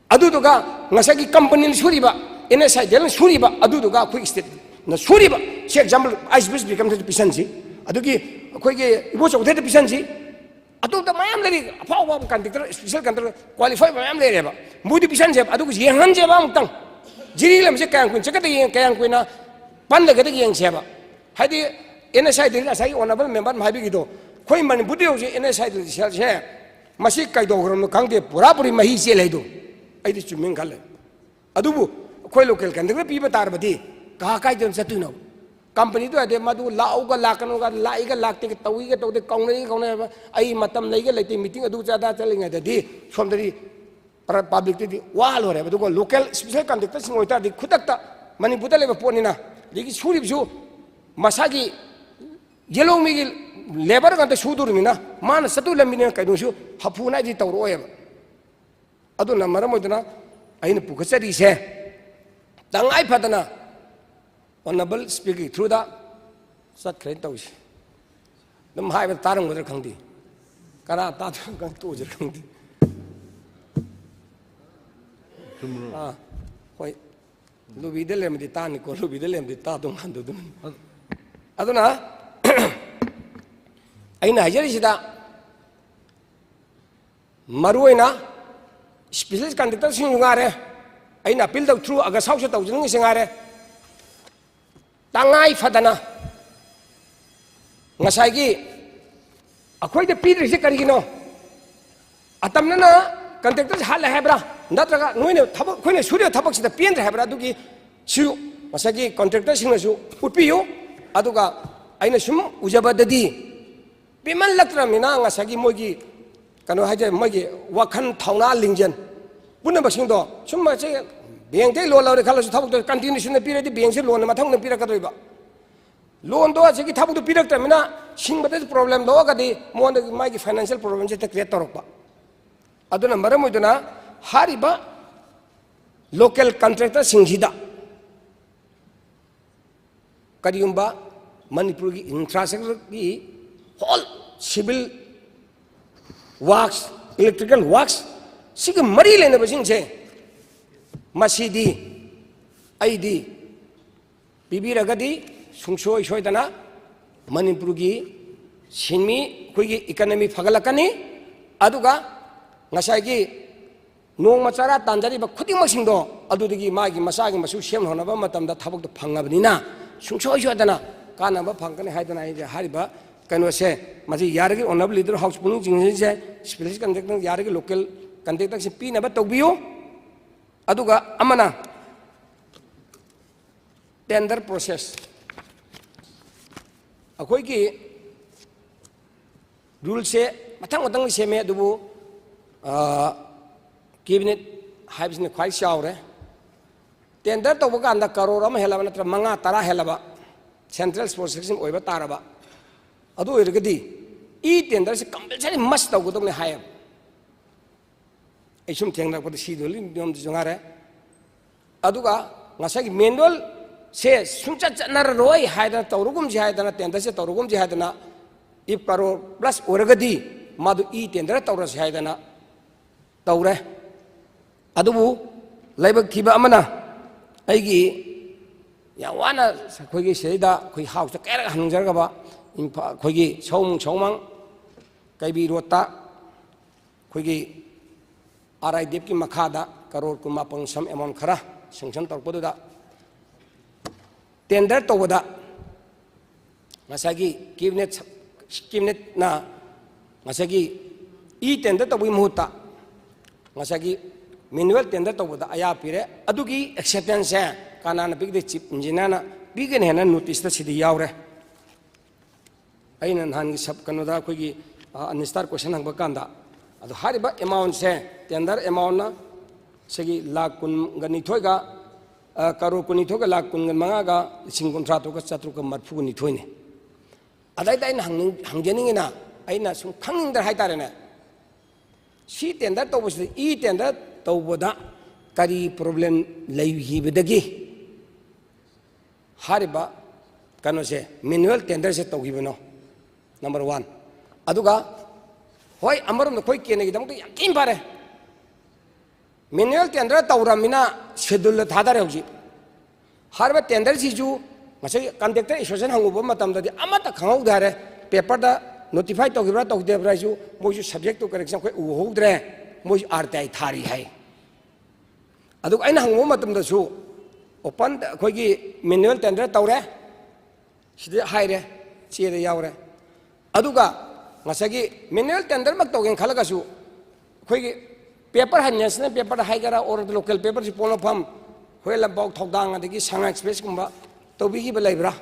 ꯑꯗꯨꯗꯨꯒ ꯉꯁꯥꯏꯒꯤ ꯀꯝꯄꯅꯤꯅ ꯁꯨꯔꯤꯕ, ꯑꯦꯟ ꯑꯦꯁ ꯑꯥꯏ ꯗꯤ ꯑꯦꯜꯅ ꯁꯨꯔꯤꯕ, ꯑꯗꯨꯗꯨꯒ ꯑꯩꯈꯣꯏ ꯏꯁꯇꯦꯠꯅ ꯁꯨꯔꯤꯕ, ꯁꯤ ꯑꯦꯛꯖꯥꯝꯄꯜ ꯑꯥꯏꯁ ꯕꯤꯁ ꯕꯤꯀꯝꯗꯁꯨ ꯄꯤꯁꯟꯁꯤ, ꯑꯗꯨꯒꯤ ꯑꯩꯈꯣꯏꯒꯤ ꯏꯕꯣ ꯆꯧꯊꯦꯗ ꯄꯤꯁꯟꯁꯤ, ꯑꯇꯣꯞꯄ ꯃꯌꯥꯝ ꯂꯩꯔꯤ, ꯑꯐꯥꯎ ꯑꯐꯥꯎꯕ ꯀꯟꯇ꯭ꯔꯦꯛꯇꯔ, ꯏꯁꯄꯤꯁꯦꯜ ꯀꯟꯇ꯭ꯔꯦꯛꯇꯔ, ꯀ꯭ꯋꯥꯂꯤꯐꯥꯏ ꯃꯌꯥꯝ ꯂꯩꯔꯦꯕ꯫ ꯃꯣꯏꯗꯤ ꯄꯤꯁꯟꯁꯦꯕ, ꯑꯗꯨꯒ ꯌꯦꯡꯍꯟꯁꯦꯕ ꯑꯃꯨꯛꯇꯪ꯫ ꯖꯤꯔꯤ ꯂꯝꯁꯦ ꯀꯌꯥꯝ ꯀꯨꯏꯅ ꯆꯠꯀꯗꯒꯦ, ꯀꯌꯥꯝ ꯀꯨꯏꯅ ꯄꯟꯂꯒꯗꯒꯦ ꯌꯦꯡꯁꯦꯕ꯫ ꯍꯥꯏꯗꯤ N S I D L, ꯉꯁꯥꯏꯒꯤ ꯑꯣꯅꯔꯦꯕꯜ ꯃꯦꯝꯕꯔꯅ ꯍꯥꯏꯕꯤꯈꯤꯗꯣ, ꯑꯩꯈꯣꯏ ꯃꯅꯤꯄꯨꯔꯗ ꯍꯧꯖꯤꯛ and S I D L ꯁꯦꯜꯁꯦ ꯃꯁꯤ ꯀꯩꯗꯧꯈ꯭ꯔꯕꯅꯣ ꯈꯪꯗꯦ, ꯄꯨꯔꯥ ꯄꯨꯔꯤ ꯃꯍꯤ ꯆꯦꯜꯂꯦ ꯍꯥꯏꯗꯣ ꯑꯩꯗꯤ ꯆꯨꯝꯃꯦꯅ ꯈꯜꯂꯦ꯫ ꯑꯗꯨꯕꯨ ꯑꯩꯈꯣꯏ ꯂꯣꯀꯦꯜ ꯀꯟꯇ꯭ꯔꯦꯛꯇꯔ ꯄꯤꯕ ꯇꯥꯔꯕꯗꯤ ꯀꯥ ꯀꯥꯏꯗꯅ ꯆꯠꯇꯣꯏꯅꯣ? ꯀꯝꯄꯅꯤꯗꯨ ꯌꯥꯗꯦ, ꯃꯗꯨ ꯂꯥꯛꯎꯒ ꯂꯥꯛꯀꯅꯨꯒ, ꯂꯥꯛꯏꯒ ꯂꯥꯛꯇꯦꯒ, ꯇꯧꯏꯒ ꯇꯧꯗꯦ, ꯀꯧꯅꯩꯒ ꯀꯧꯅꯩ ꯍꯥꯏꯕ, ꯑꯩ ꯃꯇꯝ ꯂꯩꯒ ꯂꯩꯇꯦ, ꯃꯤꯇꯤꯡ ꯑꯗꯨ ꯑꯗꯥ ꯆꯠꯂꯤꯉꯩꯗꯗꯤ ꯁꯣꯝꯗꯗꯤ ꯄꯕ꯭ꯂꯤꯛꯇꯗꯤ ꯋꯥ ꯂꯣꯏꯔꯦꯕ꯫ ꯑꯗꯨꯒ ꯂꯣꯀꯦꯜ ꯏꯁꯄꯤꯁꯦꯜ ꯀꯟꯇ꯭ꯔꯦꯛꯇꯔꯁꯤꯡ ꯑꯣꯏꯇꯥꯔꯗꯤ ꯈꯨꯗꯛꯇ ꯃꯅꯤꯄꯨꯔꯗ ꯂꯩꯕ ꯄꯣꯠꯅꯤꯅ, ꯑꯗꯒꯤ ꯁꯨꯔꯤꯕꯁꯨ ꯃꯁꯥꯒꯤ ꯌꯦꯜꯍꯧꯃꯤꯒꯤ ꯂꯦꯕꯔ ꯉꯥꯛꯇ ꯁꯨꯗꯣꯔꯤꯕꯅꯤꯅ, ꯃꯥꯅ ꯆꯠꯇꯣꯏ ꯂꯝꯕꯤꯅꯤꯅ ꯀꯩꯅꯣꯁꯨ ꯍꯥꯐꯨ ꯅꯥꯏꯗꯤ ꯇꯧꯔꯛꯑꯣꯏꯕ꯫ ꯑꯗꯨꯅ ꯃꯔꯝ ꯑꯣꯏꯗꯅ ꯑꯩꯅ ꯄꯨꯈꯠꯆꯔꯤꯁꯦ, ꯇꯉꯥꯏ ꯐꯗꯅ ꯑꯣꯅꯔꯦꯕꯜ ꯁ꯭ꯄꯤꯀꯔꯒꯤ ꯊ꯭ꯔꯨꯗ ꯆꯠꯈ꯭ꯔꯦꯅ ꯇꯧꯔꯤꯁꯦ꯫ ꯑꯗꯨꯝ ꯍꯥꯏꯕꯗ ꯇꯥꯔꯝꯒꯗ꯭ꯔꯥ ꯈꯪꯗꯦ, ꯀꯅꯥ ꯇꯥꯗꯣꯏꯅꯣ ꯈꯪꯗꯦ, ꯇꯣꯛꯑꯁꯤꯔ ꯈꯪꯗꯦ꯫ ꯆꯨꯝꯕ꯭ꯔꯣ? ꯑꯥ, ꯍꯣꯏ꯫ ꯂꯨꯕꯤꯗ ꯂꯩꯔꯝꯃꯗꯤ ꯇꯥꯅꯤꯀꯣ, ꯂꯨꯕꯤꯗ ꯂꯩꯔꯝꯃꯗꯤ ꯇꯥꯗꯧ ꯃꯥꯟꯗꯕꯗꯨꯅ꯫ ꯑꯗꯨꯅ ꯑꯩꯅ ꯍꯥꯏꯖꯔꯤꯁꯤꯗ, ꯃꯔꯨ ꯑꯣꯏꯅ ꯁ꯭ꯄꯤꯁꯦꯂꯤꯁ ꯀꯟꯗꯛꯇꯔꯁꯤꯡꯁꯨ ꯉꯥꯏꯔꯦ, ꯑꯩꯅ ꯑꯄꯤꯜ ꯇꯧ ꯊ꯭ꯔꯨ ꯑꯒꯁ ꯍꯥꯎꯁꯇ ꯇꯧꯖꯅꯤꯡꯉꯤꯁꯤ ꯉꯥꯏꯔꯦ, ꯇꯉꯥꯏ ꯐꯗꯅ ꯉꯁꯥꯏꯒꯤ ꯑꯩꯈꯣꯏꯗ ꯄꯤꯗ꯭ꯔꯤꯁꯦ ꯀꯔꯤꯒꯤꯅꯣ? ꯑꯇꯝꯅꯅ ꯀꯟꯇ꯭ꯔꯦꯛꯇꯔꯁꯦ ꯍꯥꯠꯂꯦ ꯍꯥꯏꯕ꯭ꯔꯥ? ꯅꯠꯇ꯭ꯔꯒ ꯅꯣꯏꯅ ꯊꯕꯛ, ꯑꯩꯈꯣꯏꯅ ꯁꯨꯔꯤꯕ ꯊꯕꯛꯁꯤꯗ ꯄꯦꯟꯗ꯭ꯔꯦ ꯍꯥꯏꯕ꯭ꯔꯥ? ꯑꯗꯨꯒꯤ ꯁꯨ ꯉꯁꯥꯏꯒꯤ ꯀꯟꯇ꯭ꯔꯦꯛꯇꯔꯁꯤꯡꯅꯁꯨ ꯎꯠꯄꯤꯌꯨ꯫ ꯑꯗꯨꯒ ꯑꯩꯅ ꯁꯨꯝ ꯎꯖꯕꯗꯗꯤ, ꯄꯦꯟꯃꯜꯂꯛꯇ꯭ꯔꯕꯅꯤꯅ ꯉꯁꯥꯏꯒꯤ ꯃꯣꯏꯒꯤ ꯀꯩꯅꯣ ꯍꯥꯏꯇꯥꯔꯦ, ꯃꯣꯏꯒꯤ ꯋꯥꯈꯜ, ꯊꯧꯅꯥ, ꯂꯤꯡꯖꯦꯜ ꯄꯨꯝꯅꯃꯛꯁꯤꯡꯗꯣ ꯁꯨꯝ ꯃꯁꯤ ꯕꯦꯡꯛꯇꯩ ꯂꯣꯟ ꯂꯧꯔꯦ ꯈꯜꯂꯁꯨ, ꯊꯕꯛꯇꯣ ꯀꯟꯇꯤꯅ꯭ꯌꯨꯁꯟꯗ ꯄꯤꯔꯗꯤ ꯕꯦꯡꯛꯁꯦ ꯂꯣꯟ ꯃꯊꯪꯗ ꯄꯤꯔꯛꯀꯗꯣꯏꯕ꯫ ꯂꯣꯟꯗꯣ ꯑꯁꯤꯒꯤ ꯊꯕꯛꯇꯣ ꯄꯤꯔꯛꯇ꯭ꯔꯕꯅꯤꯅ ꯁꯤꯡꯕꯗꯁꯨ ꯄ꯭ꯔꯣꯕ꯭ꯂꯦꯝ ꯊꯣꯛꯑꯒꯗꯤ ꯃꯉꯣꯟꯗꯒꯤ ꯃꯥꯒꯤ ꯐꯥꯏꯅꯥꯟꯁꯤꯌꯦꯜ ꯄ꯭ꯔꯣꯕ꯭ꯂꯦꯝꯁꯦ ꯍꯦꯛꯇ ꯀ꯭ꯔꯤꯌꯦꯠ ꯇꯧꯔꯛꯄ꯫ ꯑꯗꯨꯅ ꯃꯔꯝ ꯑꯣꯏꯗꯨꯅ ꯍꯥꯏꯔꯤꯕ ꯂꯣꯀꯦꯜ ꯀꯟꯇ꯭ꯔꯦꯛꯇꯔꯁꯤꯡꯁꯤꯗ ꯀꯔꯤꯒꯨꯝꯕ ꯃꯅꯤꯄꯨꯔꯒꯤ ꯏꯟꯐ꯭ꯔꯥꯁ꯭ꯇ꯭ꯔꯛꯆꯔꯒꯤ ꯍꯣꯜ ꯁꯤꯚꯤꯜ ꯋꯥꯔꯛꯁ, ꯏꯂꯦꯛꯇ꯭ꯔꯤꯀꯦꯜ ꯋꯥꯔꯛꯁ, ꯁꯤꯒ ꯃꯔꯤ ꯂꯩꯅꯕꯁꯤꯡꯁꯦ, ꯃꯁꯤꯗꯤ ꯑꯩꯗꯤ ꯄꯤꯕꯤꯔꯒꯗꯤ ꯁꯨꯡꯁꯣꯏ ꯁꯣꯏꯗꯅ ꯃꯅꯤꯄꯨꯔꯒꯤ ꯁꯤꯟꯃꯤ, ꯑꯩꯈꯣꯏꯒꯤ ꯏꯀꯅꯃꯤ ꯐꯒꯠꯂꯛꯀꯅꯤ꯫ ꯑꯗꯨꯒ ꯉꯁꯥꯏꯒꯤ ꯅꯣꯡꯃ ꯆꯔꯥ ꯇꯥꯟꯖꯔꯤꯕ ꯈꯨꯗꯤꯡꯃꯛꯁꯤꯡꯗꯣ ꯑꯗꯨꯗꯒꯤ ꯃꯥꯒꯤ ꯃꯆꯥꯒꯤ ꯃꯁꯨ ꯁꯦꯝꯅꯅꯕ ꯃꯇꯝꯗ ꯊꯕꯛꯇꯣ ꯐꯪꯉꯕꯅꯤꯅ ꯁꯨꯡꯁꯣꯏ ꯁꯣꯏꯗꯅ ꯀꯥꯟꯅꯕ ꯐꯪꯒꯅꯤ ꯍꯥꯏꯗꯅ ꯑꯩꯁꯦ ꯍꯥꯏꯔꯤꯕ ꯀꯩꯅꯣꯁꯦ, ꯃꯁꯤ ꯌꯥꯔꯒꯗꯤ ꯑꯣꯅꯔꯦꯕꯜ ꯂꯤꯗꯔ ꯍꯥꯎꯁ ꯄꯨꯛꯅꯤꯡ ꯆꯤꯡꯁꯤꯟꯁꯦ꯫ ꯁ꯭ꯄꯤꯁꯦꯂꯤꯁ ꯀꯟꯇ꯭ꯔꯦꯛꯇꯔ ꯌꯥꯔꯒꯗꯤ ꯂꯣꯀꯦꯜ ꯀꯟꯇ꯭ꯔꯦꯛꯇꯔꯁꯤꯡ ꯄꯤꯅꯕ ꯇꯧꯕꯤꯌꯨ꯫ ꯑꯗꯨꯒ ꯑꯃꯅ ꯇꯦꯟꯗꯔ ꯄ꯭ꯔꯣꯁꯦꯁ꯫ ꯑꯩꯈꯣꯏꯒꯤ ꯔꯨꯜꯁꯦ ꯃꯊꯪ ꯃꯊꯪ ꯁꯦꯝꯃꯦ, ꯑꯗꯨꯕꯨ, ꯑ, ꯀꯦꯕꯤꯅꯦꯠ ꯍꯥꯏꯕꯁꯤꯅ ꯈ꯭ꯋꯥꯏ ꯆꯥꯎꯔꯦ꯫ ꯇꯦꯟꯗꯔ ꯇꯧꯕ ꯀꯥꯟꯗ ꯀꯔꯣꯔ ꯑꯃ ꯍꯦꯜꯂꯕ ꯅꯠꯇ꯭ꯔꯒ ꯃꯉꯥ ꯇꯔꯥ ꯍꯦꯜꯂꯕ ꯁꯦꯟꯇ꯭ꯔꯦꯜ ꯄ꯭ꯔꯣꯁꯦꯁꯤꯡ ꯑꯣꯏꯕ ꯇꯥꯔꯕ, ꯑꯗꯨ ꯑꯣꯏꯔꯒꯗꯤ ꯏ ꯇꯦꯟꯗꯔꯁꯤ ꯀꯝꯄꯜꯁꯔꯤ ꯃꯁ ꯇꯧꯒꯗꯕꯅꯤ ꯍꯥꯏꯌꯦꯕ꯫ ꯑꯩ ꯁꯨꯝ ꯊꯦꯡꯅꯔꯛꯄꯗ ꯁꯤꯗꯣ ꯂꯤꯡ ꯅꯤꯌꯣꯝꯗꯨꯁꯨ ꯉꯥꯏꯔꯦ꯫ ꯑꯗꯨꯒ ꯉꯁꯥꯏꯒꯤ ꯃꯦꯅꯨꯋꯦꯜ ꯁꯦ ꯁꯨꯡꯆꯠ ꯆꯠꯅꯔꯔꯣꯏ ꯍꯥꯏꯗꯅ, ꯇꯧꯔꯒꯨꯝꯁꯤ ꯍꯥꯏꯗꯅ, ꯇꯦꯟꯗꯔꯁꯦ ꯇꯧꯔꯒꯨꯝꯁꯤ ꯍꯥꯏꯗꯅ, if crore plus ꯑꯣꯏꯔꯒꯗꯤ ꯃꯥꯗꯨ ꯏ ꯇꯦꯟꯗꯔ ꯇꯧꯔꯁꯤ ꯍꯥꯏꯗꯅ ꯇꯧꯔꯦ꯫ ꯑꯗꯨꯕꯨ ꯂꯥꯏꯕꯛ ꯊꯤꯕ ꯑꯃꯅ, ꯑꯩꯒꯤ ꯌꯥꯝ ꯋꯥꯅ ꯑꯩꯈꯣꯏꯒꯤ ꯁꯤꯗꯩꯗ ꯑꯩꯈꯣꯏ ꯍꯥꯎꯁꯇ ꯀꯌꯥꯔꯛ ꯍꯪꯖꯔꯒꯕ, ꯏꯝꯐꯥ-, ꯑꯩꯈꯣꯏꯒꯤ ꯁꯧꯃꯨꯡ ꯁꯧꯃꯥꯡ ꯀꯩꯕꯤ ꯔꯣꯗꯇ ꯑꯩꯈꯣꯏꯒꯤ ꯑꯥꯔ ꯑꯥꯏ ꯗꯤ ꯑꯦꯐꯀꯤ ꯃꯈꯥꯗ ꯀꯔꯣꯔ ꯀꯨꯟ ꯃꯥꯄꯟ ꯁꯝ ꯑꯦꯃꯥꯎꯟ ꯈꯔ ꯁꯦꯡꯁꯟ ꯇꯧꯔꯛꯄꯗꯨꯗ, ꯇꯦꯟꯗꯔ ꯇꯧꯕꯗ ꯉꯁꯥꯏꯒꯤ ꯀꯦꯕꯤꯅꯦꯠ, ꯀꯦꯕꯤꯅꯦꯠꯅ ꯉꯁꯥꯏꯒꯤ ꯏ ꯇꯦꯟꯗꯔ ꯇꯧꯕꯒꯤ ꯃꯍꯨꯠꯇ ꯉꯁꯥꯏꯒꯤ ꯃꯦꯅꯨꯋꯦꯜ ꯇꯦꯟꯗꯔ ꯇꯧꯕꯗ ꯑꯌꯥ ꯄꯤꯔꯦ꯫ ꯑꯗꯨꯒꯤ ꯑꯦꯛꯁꯦꯞꯇꯦꯟꯁꯁꯦ ꯀꯅꯥꯅ ꯄꯤꯒꯗꯦ? ꯆꯤꯐ ꯏꯟꯖꯤꯅꯤꯌꯥꯔꯅ ꯄꯤꯒꯅꯤ ꯍꯥꯏꯅ ꯅꯣꯇꯤꯁꯇ ꯁꯤꯗ ꯌꯥꯎꯔꯦ꯫ ꯑꯩꯅ ꯅꯍꯥꯟꯒꯤ ꯁꯕ ꯀꯩꯅꯣꯗ ꯑꯩꯈꯣꯏꯒꯤ, ꯑ, ꯑꯟꯁꯇꯥꯔ ꯀꯣꯏꯁꯟ ꯍꯪꯕ ꯀꯥꯟꯗ, ꯑꯗꯣ ꯍꯥꯏꯔꯤꯕ ꯑꯦꯃꯥꯎꯟꯁꯦ, ꯇꯦꯟꯗꯔ ꯑꯦꯃꯥꯎꯟꯅ ꯁꯤꯒꯤ ꯂꯥꯈ ꯀꯨꯟꯒ ꯅꯤꯊꯣꯏꯒ, ꯑ, ꯀꯔꯣꯔ ꯀꯨꯟꯅꯤꯊꯣꯏꯒ ꯂꯥꯈ ꯀꯨꯟꯒ ꯃꯉꯥꯒ ꯂꯤꯁꯤꯡ ꯀꯨꯟꯊ꯭ꯔꯥ ꯇꯔꯨꯛꯀ ꯆꯥꯇ꯭ꯔꯨꯛꯀ ꯃꯔꯤꯐꯨꯒ ꯅꯤꯊꯣꯏꯅꯤ꯫ ꯑꯗꯩꯗ ꯑꯩꯅ ꯍꯪꯅꯤꯡ-, ꯍꯪꯖꯅꯤꯡꯉꯤꯅ, ꯑꯩꯅ ꯁꯨꯝ ꯈꯪꯅꯤꯡꯗꯅ ꯍꯥꯏꯇꯥꯔꯦꯅꯦ, ꯁꯤ ꯇꯦꯟꯗꯔ ꯇꯧꯕꯁꯤꯗ, ꯏ ꯇꯦꯟꯗꯔ ꯇꯧꯕꯗ ꯀꯔꯤ ꯄ꯭ꯔꯣꯕ꯭ꯂꯦꯝ ꯂꯩꯈꯤꯕꯗꯒꯤ ꯍꯥꯏꯔꯤꯕ ꯀꯩꯅꯣꯁꯦ, ꯃꯦꯅꯨꯋꯦꯜ ꯇꯦꯟꯗꯔꯁꯦ ꯇꯧꯈꯤꯕꯅꯣ? Number one. ꯑꯗꯨꯒ, ꯍꯣꯏ, ꯑꯃꯔꯣꯝꯗ ꯑꯩꯈꯣꯏ ꯀꯦꯟꯗ꯭ꯔꯒꯤꯗꯃꯛꯇ ꯌꯥꯝ ꯊꯤꯅ ꯐꯔꯦ, ꯃꯦꯅꯨꯋꯦꯜ ꯇꯦꯟꯗꯔ ꯇꯧꯔꯝꯅꯤꯅ ꯁꯦꯗꯨꯜꯗ ꯊꯥꯗꯔꯦ ꯍꯧꯖꯤꯛ꯫ ꯍꯥꯏꯔꯤꯕ ꯇꯦꯟꯗꯔꯁꯤꯁꯨ ꯉꯁꯥꯏ ꯀꯟꯗꯛꯇꯔ ꯑꯦꯁꯣꯁꯤꯌꯦꯁꯟ ꯍꯪꯉꯨꯕ ꯃꯇꯝꯗꯗꯤ ꯑꯃꯠꯇ ꯈꯪꯍꯧꯗꯦ ꯍꯥꯏꯔꯦ, ꯄꯦꯄꯔꯗ ꯅꯣꯇꯤꯐꯥꯏ ꯇꯧꯈꯤꯕ꯭ꯔꯥ ꯇꯧꯈꯤꯗꯕ꯭ꯔꯥ ꯍꯥꯏꯁꯨ ꯃꯣꯏꯁꯨ subject to correction ꯑꯩꯈꯣꯏ ꯎꯍꯧꯗ꯭ꯔꯦ, ꯃꯣꯏꯁꯨ ꯑꯥꯔ ꯇꯤ ꯑꯥꯏ ꯊꯥꯔꯤ ꯍꯥꯏ꯫ ꯑꯗꯨꯒ ꯑꯩꯅ ꯍꯪꯉꯨꯕ ꯃꯇꯝꯗꯁꯨ, open ꯑꯩꯈꯣꯏꯒꯤ ꯃꯦꯅꯨꯋꯦꯜ ꯇꯦꯟꯗꯔ ꯇꯧꯔꯦ, ꯁꯤꯗ ꯍꯥꯏꯔꯦ, ꯆꯦꯗ ꯌꯥꯎꯔꯦ꯫ ꯑꯗꯨꯒ ꯉꯁꯥꯏꯒꯤ ꯃꯦꯅꯨꯋꯦꯜ ꯇꯦꯟꯗꯔꯃꯛ ꯇꯧꯒꯦꯅ ꯈꯜꯂꯒꯁꯨ, ꯑꯩꯈꯣꯏꯒꯤ ꯄꯦꯄꯔ ꯍꯥꯏ, ꯅꯦꯁꯅꯦꯜ ꯄꯦꯄꯔꯗ ꯍꯥꯏꯒꯦꯔꯥ, ꯑꯣꯔ ꯂꯣꯀꯦꯜ ꯄꯦꯄꯔꯁꯤ, ꯄꯣꯠꯃꯐꯝ, ꯍꯨꯏꯌꯦꯟ ꯂꯥꯟꯄꯥꯎ, ꯊꯧꯗꯥꯡ, ꯑꯗꯒꯤ ꯁꯉꯥꯏ ꯑꯦꯛꯁꯄ꯭ꯔꯦꯁꯀꯨꯝꯕ ꯇꯧꯕꯤꯈꯤꯕ ꯂꯩꯕ꯭ꯔꯥ?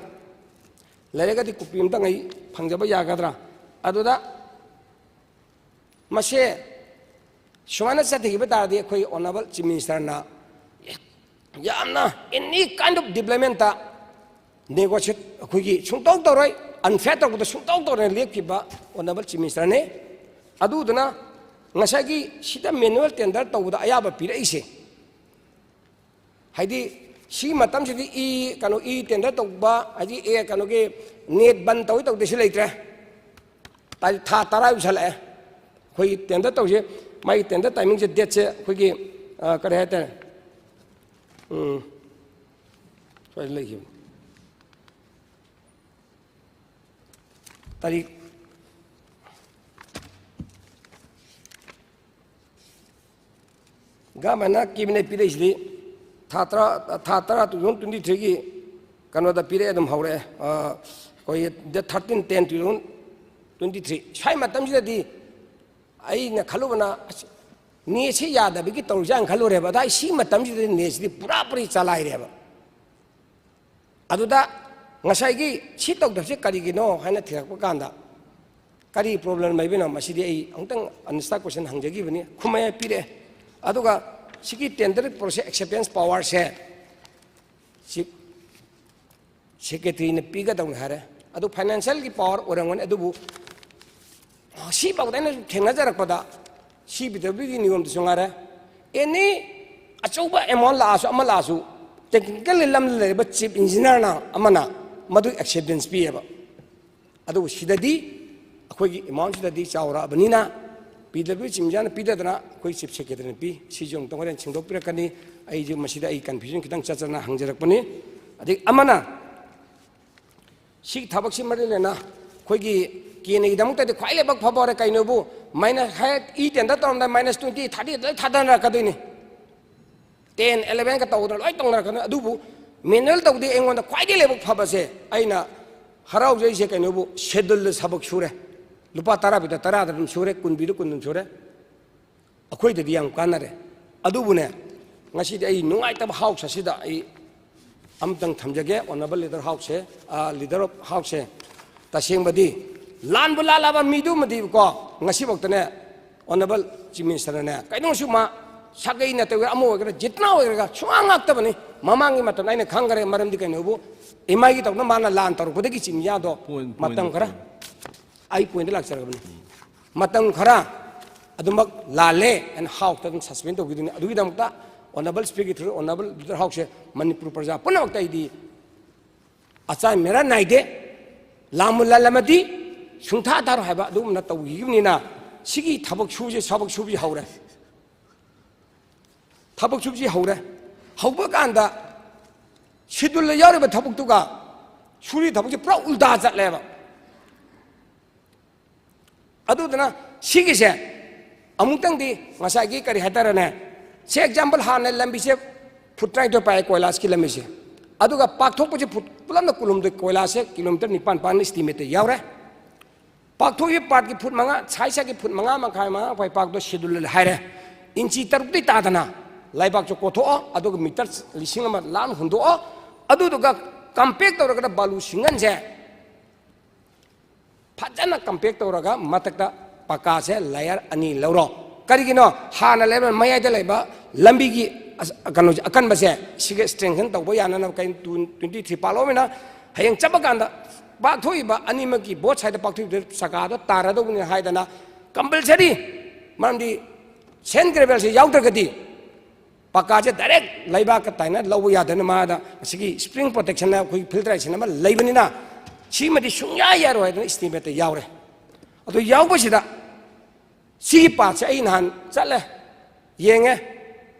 ꯂꯩꯔꯒꯗꯤ ꯀꯣꯄꯤ ꯑꯝꯇꯪ ꯑꯩ ꯐꯪꯖꯕ ꯌꯥꯒꯗ꯭ꯔꯥ? ꯑꯗꯨꯗ ꯃꯁꯦ ꯁꯨꯃꯥꯏꯅ ꯆꯠꯊꯈꯤꯕ ꯇꯥꯔꯗꯤ, ꯑꯩꯈꯣꯏ ꯑꯣꯅꯔꯦꯕꯜ ꯆꯤꯐ ꯃꯤꯅꯤꯁꯇꯔꯅ ꯌꯥꯝꯅ any kind of developmentꯇ negotiate ꯑꯩꯈꯣꯏꯒꯤ ꯁꯨꯡꯇꯧ ꯇꯧꯔꯣꯏ, unfair ꯇꯧꯕꯗ ꯁꯨꯡꯇꯧ ꯇꯧꯔꯣꯏ ꯂꯦꯞꯈꯤꯕ ꯑꯣꯅꯔꯦꯕꯜ ꯆꯤꯐ ꯃꯤꯅꯤꯁꯇꯔꯅꯤ꯫ ꯑꯗꯨꯗꯨꯅ ꯉꯁꯥꯏꯒꯤ ꯁꯤꯗ ꯃꯦꯅꯨꯋꯦꯜ ꯇꯦꯟꯗꯔ ꯇꯧꯕꯗ ꯑꯌꯥꯕ ꯄꯤꯔꯛꯏꯁꯦ, ꯍꯥꯏꯗꯤ, ꯁꯤ ꯃꯇꯝꯁꯤꯗꯤ ꯏ ꯀꯩꯅꯣ ꯏ ꯇꯦꯟꯗꯔ ꯇꯧꯕ ꯍꯥꯏꯗꯤ ꯑꯦ ꯀꯩꯅꯣꯒꯤ ꯅꯦꯠ ꯕꯟ ꯇꯧꯏ ꯇꯧꯗꯦ ꯁꯤ ꯂꯩꯇ꯭ꯔꯦ꯫ ꯇꯥꯔꯤꯛ ꯊꯥ ꯇꯔꯥ ꯌꯧꯁꯜꯂꯛꯑꯦ꯫ ꯑꯩꯈꯣꯏ ꯇꯦꯟꯗꯔ ꯇꯧꯁꯦ꯫ ꯃꯥꯒꯤ ꯇꯦꯟꯗꯔ ꯇꯥꯏꯃꯤꯡꯁꯦ ꯗꯦꯠꯁꯦ ꯑꯩꯈꯣꯏꯒꯤ ꯀꯔꯤ ꯍꯥꯏꯇꯥꯔꯦ? ꯎꯝ, ꯁ꯭ꯋꯥꯏꯗ ꯂꯩꯈꯤꯕꯅꯤ꯫ ꯇꯥꯔꯤꯛ ꯒꯃꯦꯟꯅ ꯀꯦꯕꯤꯅꯦꯠ ꯄꯤꯔꯛꯏꯁꯤꯗꯤ ꯊꯥ ꯇꯔꯥ, ꯊꯥ ꯇꯔꯥ two thousand twenty three ꯒꯤ ꯀꯩꯅꯣꯗ ꯄꯤꯔꯛꯑꯦ, ꯑꯗꯨꯝ ꯍꯧꯔꯛꯑꯦ꯫ ꯑꯩꯈꯣꯏꯒꯤ date thirteen ten two thousand twenty three ꯁ꯭ꯋꯥꯏ ꯃꯇꯝꯁꯤꯗꯗꯤ ꯑꯩꯅ ꯈꯜꯂꯨꯕꯅ, "ꯑꯁ, ꯅꯦꯠꯁꯤ ꯌꯥꯗꯕꯒꯤ ꯇꯧꯔꯤꯖꯥꯠꯅ" ꯈꯜꯂꯨꯔꯦꯕ꯫ ꯑꯗ ꯑꯩ ꯁꯤ ꯃꯇꯝꯁꯤꯗꯗꯤ ꯅꯦꯠꯁꯤꯗꯤ ꯄꯨꯔꯥ ꯄꯨꯔꯤ ꯆꯂꯥꯏꯔꯦꯕ꯫ ꯑꯗꯨꯗ ꯉꯁꯥꯏꯒꯤ ꯁꯤ ꯇꯧꯗꯕꯁꯦ ꯀꯔꯤꯒꯤꯅꯣ ꯍꯥꯏꯅ ꯊꯤꯔꯛꯄ ꯀꯥꯟꯗ, ꯀꯔꯤ ꯄ꯭ꯔꯣꯕ꯭ꯂꯦꯝ ꯂꯩꯕꯅꯣ? ꯃꯁꯤꯗꯤ ꯑꯩ ꯑꯃꯨꯛꯇꯪ ꯑꯟꯁꯇꯥ ꯀꯣꯏꯁꯟ ꯍꯪꯖꯈꯤꯕꯅꯤ, ꯈꯨꯝꯃꯦ ꯄꯤꯔꯛꯑꯦ꯫ ꯑꯗꯨꯒ ꯁꯤꯒꯤ ꯇꯦꯟꯗꯔ ꯄ꯭ꯔꯣꯁꯦꯁ ꯑꯦꯛꯁꯦꯞꯇꯦꯟꯁ ꯄꯋꯥꯔꯁꯦ ꯆꯤꯐ ꯁꯦꯀ꯭ꯔꯦꯇꯔꯤꯅ ꯄꯤꯒꯗꯧꯅꯤ ꯍꯥꯏꯔꯦ꯫ ꯑꯗꯨ ꯐꯥꯏꯅꯥꯟꯁꯤꯌꯦꯜꯒꯤ ꯄꯋꯥꯔ ꯑꯣꯏꯔꯝꯒꯅꯤ, ꯑꯗꯨꯕꯨ ꯁꯤꯐꯥꯎꯗ ꯑꯩꯅ ꯊꯦꯡꯅꯖꯔꯛꯄꯗ ꯁꯤ ꯄꯤ ꯗꯕ꯭ꯂꯤꯎꯒꯤ ꯅꯤꯌꯣꯝꯗꯁꯨ ꯉꯥꯏꯔꯦ, ꯑꯦꯅꯤ ꯑꯆꯧꯕ ꯑꯦꯃꯥꯎꯟ ꯂꯥꯛꯑꯁꯨ ꯑꯃ ꯂꯥꯛꯑꯁꯨ ꯇꯦꯛꯅꯤꯀꯦꯜ ꯂꯝꯗ ꯂꯩꯔꯤꯕ ꯆꯤꯐ ꯏꯟꯖꯤꯅꯤꯌꯥꯔꯅ ꯑꯃꯅ ꯃꯗꯨ ꯑꯦꯛꯁꯦꯞꯇꯦꯟꯁ ꯄꯤꯌꯦꯕ꯫ ꯑꯗꯨꯕꯨ ꯁꯤꯗꯗꯤ ꯑꯩꯈꯣꯏꯒꯤ ꯑꯦꯃꯥꯎꯟꯁꯤꯗꯗꯤ ꯆꯥꯎꯔꯛꯑꯕꯅꯤꯅ ꯄꯤ ꯗꯕ꯭ꯂꯤꯎ ꯆꯤꯐ ꯏꯟꯖꯤꯅꯤꯌꯥꯔꯅ ꯄꯤꯗꯗꯅ ꯑꯩꯈꯣꯏ ꯆꯤꯐ ꯁꯦꯀ꯭ꯔꯦꯇꯔꯤꯅ ꯄꯤ꯫ ꯁꯤꯁꯨ ꯑꯃꯨꯛꯇꯪ ꯍꯣꯔꯦꯟ ꯁꯦꯡꯗꯣꯛꯄꯤꯔꯛꯀꯅꯤ꯫ ꯑꯩꯁꯨ ꯃꯁꯤꯗ ꯑꯩ ꯀꯟꯐ꯭ꯌꯨꯖꯟ ꯈꯤꯇꯪ ꯆꯠꯆꯅ ꯍꯪꯖꯔꯛꯄꯅꯤ꯫ ꯑꯗꯒꯤ ꯑꯃꯅ ꯁꯤꯒꯤ ꯊꯕꯛꯁꯤ ꯃꯔꯤ ꯂꯩꯅ ꯑꯩꯈꯣꯏꯒꯤ ꯀꯦꯅꯒꯤꯗꯃꯛꯇꯗꯤ ꯈ꯭ꯋꯥꯏ ꯂꯥꯏꯕꯛ ꯐꯕ ꯑꯣꯏꯔꯦ꯫ ꯀꯩꯅꯣꯕꯨ ꯃꯥꯏꯅꯁ ꯍꯥꯏ E tender ꯇꯧꯔꯝꯗꯥꯏ minus twenty thirty ꯂꯣꯏ ꯊꯥꯗꯅꯔꯛꯀꯗꯣꯏꯅꯤ꯫ ꯇꯦꯟ ꯑꯦꯂꯚꯦꯟꯒ ꯇꯧꯗꯅ ꯂꯣꯏ ꯇꯧꯅꯔꯛꯀꯗꯣꯏꯅꯤ꯫ ꯑꯗꯨꯕꯨ ꯃꯦꯅꯨꯋꯦꯜ ꯇꯧꯗꯦ꯫ ꯑꯩꯉꯣꯟꯗ ꯈ꯭ꯋꯥꯏꯗꯒꯤ ꯂꯥꯏꯕꯛ ꯐꯕꯁꯦ, ꯑꯩꯅ ꯍꯔꯥꯎꯖꯩꯁꯦ ꯀꯩꯅꯣꯕꯨ ꯁꯦꯗꯨꯜꯗ ꯊꯕꯛ ꯁꯨꯔꯦ꯫ ꯂꯨꯄꯥ ꯇꯔꯥ ꯄꯤꯗ ꯇꯔꯥꯗ ꯑꯗꯨꯝ ꯁꯨꯔꯦ, ꯀꯨꯟ ꯄꯤꯗ ꯀꯨꯟ ꯑꯗꯨꯝ ꯁꯨꯔꯦ꯫ ꯑꯩꯈꯣꯏꯗꯗꯤ ꯌꯥꯝ ꯀꯥꯟꯅꯔꯦ꯫ ꯑꯗꯨꯕꯨꯅꯦ, ꯉꯁꯤꯗꯤ ꯑꯩ ꯅꯨꯡꯉꯥꯏꯇꯕ ꯍꯥꯎꯁ ꯑꯁꯤꯗ ꯑꯩ ꯑꯝꯇꯪ ꯊꯝꯖꯒꯦ꯫ ꯑꯣꯅꯔꯦꯕꯜ ꯂꯤꯗꯔ ꯍꯥꯎꯁꯁꯦ, ꯂꯤꯗꯔ ꯑꯣꯐ ꯍꯥꯎꯁꯁꯦ, ꯇꯁꯦꯡꯕꯗꯤ ꯂꯥꯟꯕꯨ ꯂꯥꯜꯂꯕ ꯃꯤꯗꯨꯃꯗꯤꯀꯣ, ꯉꯁꯤꯐꯥꯎꯗꯅꯦ ꯑꯣꯅꯔꯦꯕꯜ ꯆꯤꯐ ꯃꯤꯅꯤꯁꯇꯔꯅꯅꯦ ꯀꯩꯅꯣꯁꯨ ꯃꯥ ꯁꯥꯒꯩ ꯅꯠꯇꯕ ꯑꯃ ꯑꯣꯏꯒꯦꯔꯥ ꯖꯤꯠꯅꯥ ꯑꯣꯏꯒꯦꯔꯥ ꯁꯨꯡꯉꯥꯡ ꯉꯥꯛꯇꯕꯅꯤ꯫ ꯃꯃꯥꯡꯒꯤ ꯃꯇꯝꯗ ꯑꯩꯅ ꯈꯪꯈ꯭ꯔꯦ꯫ ꯃꯔꯝꯗꯤ ꯀꯩꯅꯣꯕꯨ ꯑꯦꯝ ꯑꯥꯏꯒꯤ ꯇꯧꯗꯅ ꯃꯥꯅ ꯂꯥꯟ ꯇꯧꯔꯛꯄꯗꯒꯤ ꯆꯤꯐ ꯃꯤꯅꯤꯁꯇꯔꯗꯣ ꯄꯣꯏꯟ, ꯃꯇꯝ ꯄꯣꯏꯟꯗꯣ ꯈꯔ ꯄꯣꯏꯟ꯫ ꯑꯩ ꯄꯣꯏꯟꯗ ꯂꯥꯛꯆꯔꯕꯅꯤ꯫ ꯃꯇꯝ ꯈꯔ ꯑꯗꯨꯃꯛ ꯂꯥꯜꯂꯦ ꯍꯥꯏꯅ ꯍꯥꯎꯁꯇ ꯑꯗꯨꯝ ꯁꯁꯄꯦꯟ ꯇꯧꯈꯤꯗꯣꯏꯅꯤ꯫ ꯑꯗꯨꯒꯤꯗꯃꯛꯇ Honourable Speaker, Honourable Leader House ꯁꯦ ꯃꯅꯤꯄꯨꯔ ꯄ꯭ꯔꯖꯥ ꯄꯨꯝꯅꯃꯛꯇ ꯑꯩꯗꯤ ꯑꯆꯥꯏ ꯃꯦꯔꯥ ꯅꯥꯏꯗꯦ꯫ ꯂꯥꯟꯕꯨ ꯂꯥꯜꯂꯝꯃꯗꯤ ꯁꯨꯡꯊꯥ ꯊꯥꯔꯣꯏ ꯍꯥꯏꯕ ꯑꯗꯨꯒꯨꯝꯅ ꯇꯧꯈꯤꯕꯅꯤꯅ ꯁꯤꯒꯤ ꯊꯕꯛ ꯁꯨꯕꯁꯦ, ꯊꯕꯛ ꯁꯨꯕꯁꯤ ꯍꯧꯔꯦ꯫ ꯊꯕꯛ ꯁꯨꯕꯁꯤ ꯍꯧꯔꯦ꯫ ꯍꯧꯕ ꯀꯥꯟꯗ schedule ꯗ ꯌꯥꯎꯔꯤꯕ ꯊꯕꯛꯇꯨꯒ ꯁꯨꯔꯤ ꯊꯕꯛꯁꯦ ꯄꯨꯔꯥ ꯎꯜꯇꯥ ꯆꯠꯂꯦꯕ꯫ ꯑꯗꯨꯗꯨꯅ ꯁꯤꯒꯤꯁꯦ ꯑꯃꯨꯛꯇꯪꯗꯤ ꯉꯁꯥꯏꯒꯤ ꯀꯔꯤ ꯍꯥꯏꯇꯥꯔꯦꯅꯦ, ꯁꯦ example, ꯍꯥꯟꯅ ꯂꯝꯕꯤꯁꯦ ꯐꯨꯠ ꯇꯔꯥꯅꯤꯊꯣꯏ ꯄꯥꯛꯑꯦ ꯀꯣꯏꯂꯥꯁꯀꯤ ꯂꯝꯕꯤꯁꯦ, ꯑꯗꯨꯒ ꯄꯥꯛꯊꯣꯛꯄꯁꯦ ꯐꯨꯠ ꯄꯨꯂꯞꯅ ꯀꯨꯟꯍꯨꯝꯗꯣꯏ, ꯀꯣꯏꯂꯥꯁꯁꯦ ꯀꯤꯂꯣꯃꯤꯇꯔ ꯅꯤꯄꯥꯟ ꯄꯥꯛꯅ estimate ꯇ ꯌꯥꯎꯔꯦ꯫ ꯄꯥꯛꯊꯣꯛꯏꯕ part ꯀꯤ ꯐꯨꯠ ꯃꯉꯥ, side side ꯀꯤ ꯐꯨꯠ ꯃꯉꯥ ꯃꯈꯥꯏ, ꯃꯉꯥ ꯃꯈꯥꯏ ꯄꯥꯛꯇꯣ schedule ꯍꯥꯏꯔꯦ꯫ ꯏꯟꯆꯤ ꯇꯔꯨꯛꯇꯤ ꯇꯥꯗꯅ ꯂꯩꯕꯥꯛꯁꯨ ꯀꯣꯊꯣꯛꯑꯣ, ꯑꯗꯨꯒ ꯃꯤꯇꯔ ꯂꯤꯁꯤꯡ ꯑꯃ ꯂꯥꯞꯅ ꯍꯨꯟꯗꯣꯛꯑꯣ, ꯑꯗꯨꯗꯨꯒ compact ꯇꯧꯔꯒ ꯕꯥꯂꯨ ꯁꯤꯡꯒꯟꯁꯦ ꯐꯖꯅ compact ꯇꯧꯔꯒ ꯃꯊꯛꯇ ꯄꯀꯥꯁꯦ layer ꯑꯅꯤ ꯂꯧꯔꯣ꯫ ꯀꯔꯤꯒꯤꯅꯣ? ꯍꯥꯟꯅ ꯂꯩꯕ ꯃꯌꯥꯏꯗ ꯂꯩꯕ ꯂꯝꯕꯤꯒꯤ ꯑꯁ-, ꯀꯩꯅꯣꯁꯦ, ꯑꯀꯟꯕꯁꯦ ꯁꯤꯒ strengthen ꯇꯧꯕ ꯌꯥꯅꯅꯕ ꯀꯩ ꯇꯨ-, twenty three ꯄꯥꯜꯂꯛꯑꯃꯤꯅ ꯍꯌꯦꯡ ꯆꯠꯄ ꯀꯥꯟꯗ ꯄꯥꯛꯊꯣꯛꯏꯕ ꯑꯅꯤꯃꯛꯀꯤ both side ꯇ ꯄꯥꯛꯊꯣꯛꯏꯕ ꯆꯀꯥꯗꯣ ꯇꯥꯔꯗꯧꯕꯅꯤ ꯍꯥꯏꯗꯅ compulsory, ꯃꯔꯝꯗꯤ sand gravel ꯁꯦ ꯌꯥꯎꯗ꯭ꯔꯒꯗꯤ ꯄꯀꯥꯁꯦ direct ꯂꯩꯕꯥꯛꯀ ꯇꯥꯏꯅ ꯂꯧꯕ ꯌꯥꯗꯅ ꯃꯥꯗ ꯑꯁꯤꯒꯤ spring protection ꯅ ꯑꯩꯈꯣꯏꯒꯤ filtration ꯑꯃ ꯂꯩꯕꯅꯤꯅ ꯁꯤꯃꯗꯤ ꯁꯨꯡꯌꯥ ꯌꯥꯔꯣꯏ ꯍꯥꯏꯗꯅ estimate ꯇ ꯌꯥꯎꯔꯦ꯫ ꯑꯗꯨ ꯌꯥꯎꯕꯁꯤꯗ ꯁꯤꯒꯤ part ꯁꯦ ꯑꯩ ꯅꯍꯥꯟ ꯆꯠꯂꯦ, ꯌꯦꯡꯉꯦ,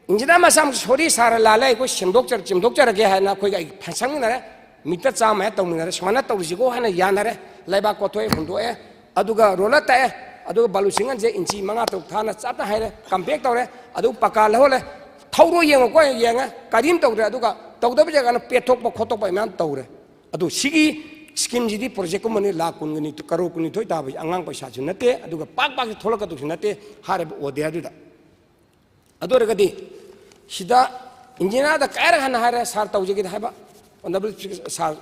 engineer ꯃꯁꯥ ꯃꯁꯥ sorry sir ꯂꯥꯜꯂꯦ, ꯑꯩꯈꯣꯏ ꯁꯦꯝꯗꯣꯛꯆꯔ-, ꯁꯦꯝꯗꯣꯛꯆꯔꯒꯦ ꯍꯥꯏꯅ ꯑꯩꯈꯣꯏꯒ ꯑꯩ ꯐ-, ꯁꯪꯃꯤꯟꯅꯔꯦ, meter ꯆꯥꯝꯃ ꯍꯦꯛ ꯇꯧꯃꯤꯟꯅꯔꯦ, ꯁꯨꯃꯥꯏꯅ ꯇꯧꯔꯤꯁꯤꯀꯣ ꯍꯥꯏꯅ ꯌꯥꯅꯔꯦ꯫ ꯂꯩꯕꯥꯛ ꯀꯣꯊꯣꯛꯑꯦ, ꯍꯨꯟꯗꯣꯛꯑꯦ, ꯑꯗꯨꯒ roller ꯇꯥꯛꯑꯦ, ꯑꯗꯨꯒ ꯕꯥꯂꯨ ꯁꯤꯡꯒꯟꯁꯦ ꯏꯟꯆꯤ ꯃꯉꯥ ꯇꯔꯨꯛ ꯊꯥꯅ ꯆꯞꯅ ꯍꯥꯏꯔꯦ, compact ꯇꯧꯔꯦ, ꯑꯗꯨꯒ ꯄꯀꯥ ꯂꯧꯍꯜꯂꯦ, ꯊꯧꯔꯣ ꯌꯦꯡꯉꯣꯀꯣ, ꯌꯦꯡꯉꯦ, ꯀꯔꯤꯝ ꯇꯧꯗ꯭ꯔꯦ꯫ ꯑꯗꯨꯒ ꯇꯧꯗꯕ ꯖꯒꯥꯅ ꯄꯦꯠꯊꯣꯛꯄ ꯈꯣꯠꯇꯣꯛꯄ ꯃꯌꯥꯝ ꯇꯧꯔꯦ꯫ ꯑꯗꯣ ꯁꯤꯒꯤ scheme ꯁꯤꯗꯤ project ꯀꯨꯝꯕꯅꯤ, ꯂꯥꯈ ꯀꯨꯟꯒ ꯅꯤꯊꯣꯏ, ꯀꯔꯣꯔ ꯀꯨꯟꯅꯤꯊꯣꯏ ꯇꯥꯕꯁꯤ ꯑꯉꯥꯡ ꯄꯩꯁꯥꯁꯨ ꯅꯠꯇꯦ, ꯑꯗꯨꯒ ꯄꯥꯛ ꯄꯥꯛꯁꯨ ꯊꯣꯛꯂꯛꯀꯗꯧꯁꯨ ꯅꯠꯇꯦ ꯍꯥꯏꯔꯤꯕ order ꯗꯨꯗ꯫ ꯑꯗꯨ ꯑꯣꯏꯔꯒꯗꯤ ꯁꯤꯗ engineer ꯗ ꯀꯌꯥꯔꯛ ꯍꯟꯅ ꯍꯥꯏꯔꯦ, sir ꯇꯧꯖꯒꯦꯗꯤ ꯍꯥꯏꯕ, honourable sir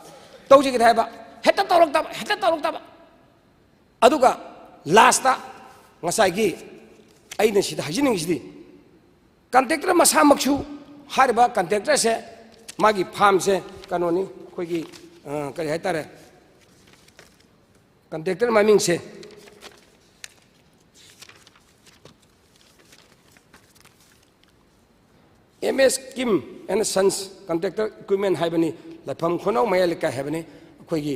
ꯇꯧꯖꯒꯦꯗꯤ ꯍꯥꯏꯕ, ꯍꯦꯛꯇ ꯇꯧꯔꯛꯇꯕ, ꯍꯦꯛꯇ ꯇꯧꯔꯛꯇꯕ꯫ ꯑꯗꯨꯒ last ꯇ ꯉꯁꯥꯏꯒꯤ ꯑꯩꯅ ꯁꯤꯗ ꯍꯥꯏꯖꯅꯤꯡꯉꯤꯁꯤꯗꯤ, contractor ꯃꯁꯥꯃꯛꯁꯨ, ꯍꯥꯏꯔꯤꯕ contractor ꯁꯦ, ꯃꯥꯒꯤ farm ꯁꯦ ꯀꯩꯅꯣꯅꯤ, ꯑꯩꯈꯣꯏꯒꯤ, ꯑ, ꯀꯔꯤ ꯍꯥꯏꯇꯥꯔꯦ, contractor ꯃꯃꯤꯡꯁꯦ ꯑꯦꯝ ꯑꯦꯁ ꯀꯤꯝ ꯑꯦꯟ ꯁꯟꯁ ꯀꯟꯇ꯭ꯔꯦꯛꯇꯔ ꯏꯀ꯭ꯋꯤꯞꯃꯦꯟ ꯍꯥꯏꯕꯅꯤ, ꯂꯩꯐꯝ ꯈꯨꯅꯧ ꯃꯌꯥꯏ ꯂꯩꯀꯥꯏ ꯍꯥꯏꯕꯅꯤ, ꯑꯩꯈꯣꯏꯒꯤ,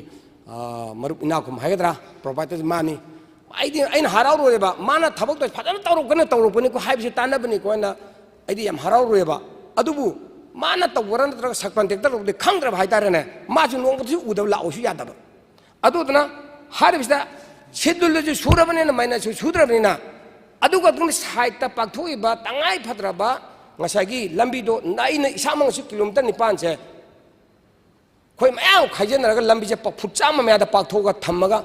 ꯑ, ꯃꯔꯨꯞ ꯏꯅꯥꯎꯈꯨꯝ ꯍꯥꯏꯒꯗ꯭ꯔꯥ, ꯄ꯭ꯔꯣꯄꯥꯏꯇꯔ ꯃꯥꯅꯤ꯫ ꯑꯩꯗꯤ, ꯑꯩꯅ ꯍꯔꯥꯎꯔꯣꯏꯕ, ꯃꯥꯅ ꯊꯕꯛꯇꯣ ꯐꯖꯅ ꯇꯧꯔꯛꯀꯅꯤ, ꯇꯧꯔꯛꯄꯅꯤꯀꯣ ꯍꯥꯏꯕꯁꯤ ꯇꯥꯟꯅꯕꯅꯤꯀꯣ, ꯑꯩꯅ, ꯑꯩꯗꯤ ꯌꯥꯝ ꯍꯔꯥꯎꯔꯣꯏꯕ꯫ ꯑꯗꯨꯕꯨ ꯃꯥꯅ ꯇꯧꯕ꯭ꯔꯥ ꯅꯠꯇ꯭ꯔꯒ ꯁꯕ ꯀꯟꯇ꯭ꯔꯦꯛꯇꯔ ꯇꯧꯕꯗꯤ ꯈꯪꯗ꯭ꯔꯕ ꯍꯥꯏꯇꯥꯔꯦꯅꯦ, ꯃꯥꯁꯨ ꯅꯣꯡꯃꯇꯁꯨ ꯎꯗꯕ, ꯂꯥꯛꯑꯣꯁꯨ ꯌꯥꯗꯕ꯫ ꯑꯗꯨꯗꯨꯅ ꯍꯥꯏꯔꯤꯕꯁꯤꯗ ꯁꯦꯗꯨꯜꯗꯁꯨ ꯁꯨꯔꯕꯅꯤꯅ, ꯃꯥꯏꯅꯁꯁꯨ ꯁꯨꯗ꯭ꯔꯕꯅꯤꯅ, ꯑꯗꯨꯒ ꯑꯗꯨꯝ ꯁꯥꯏꯠꯇ ꯄꯥꯛꯊꯣꯛꯏꯕ ꯇꯉꯥꯏ ꯐꯗ꯭ꯔꯕ ꯉꯁꯥꯏꯒꯤ ꯂꯝꯕꯤꯗꯣ ꯑꯩꯅ ꯏꯁꯥꯃꯛꯁꯨ ꯀꯤꯂꯣꯃꯤꯇꯔ ꯅꯤꯄꯥꯟꯁꯦ ꯑꯩꯈꯣꯏ ꯃꯌꯥꯝ ꯈꯥꯏꯖꯤꯟꯅꯔꯒ ꯂꯝꯕꯤꯁꯦ ꯄ-, ꯐꯨꯠ ꯆꯥꯝꯃ ꯃꯌꯥꯗ ꯄꯥꯛꯊꯣꯛꯑꯒ ꯊꯝꯃꯒ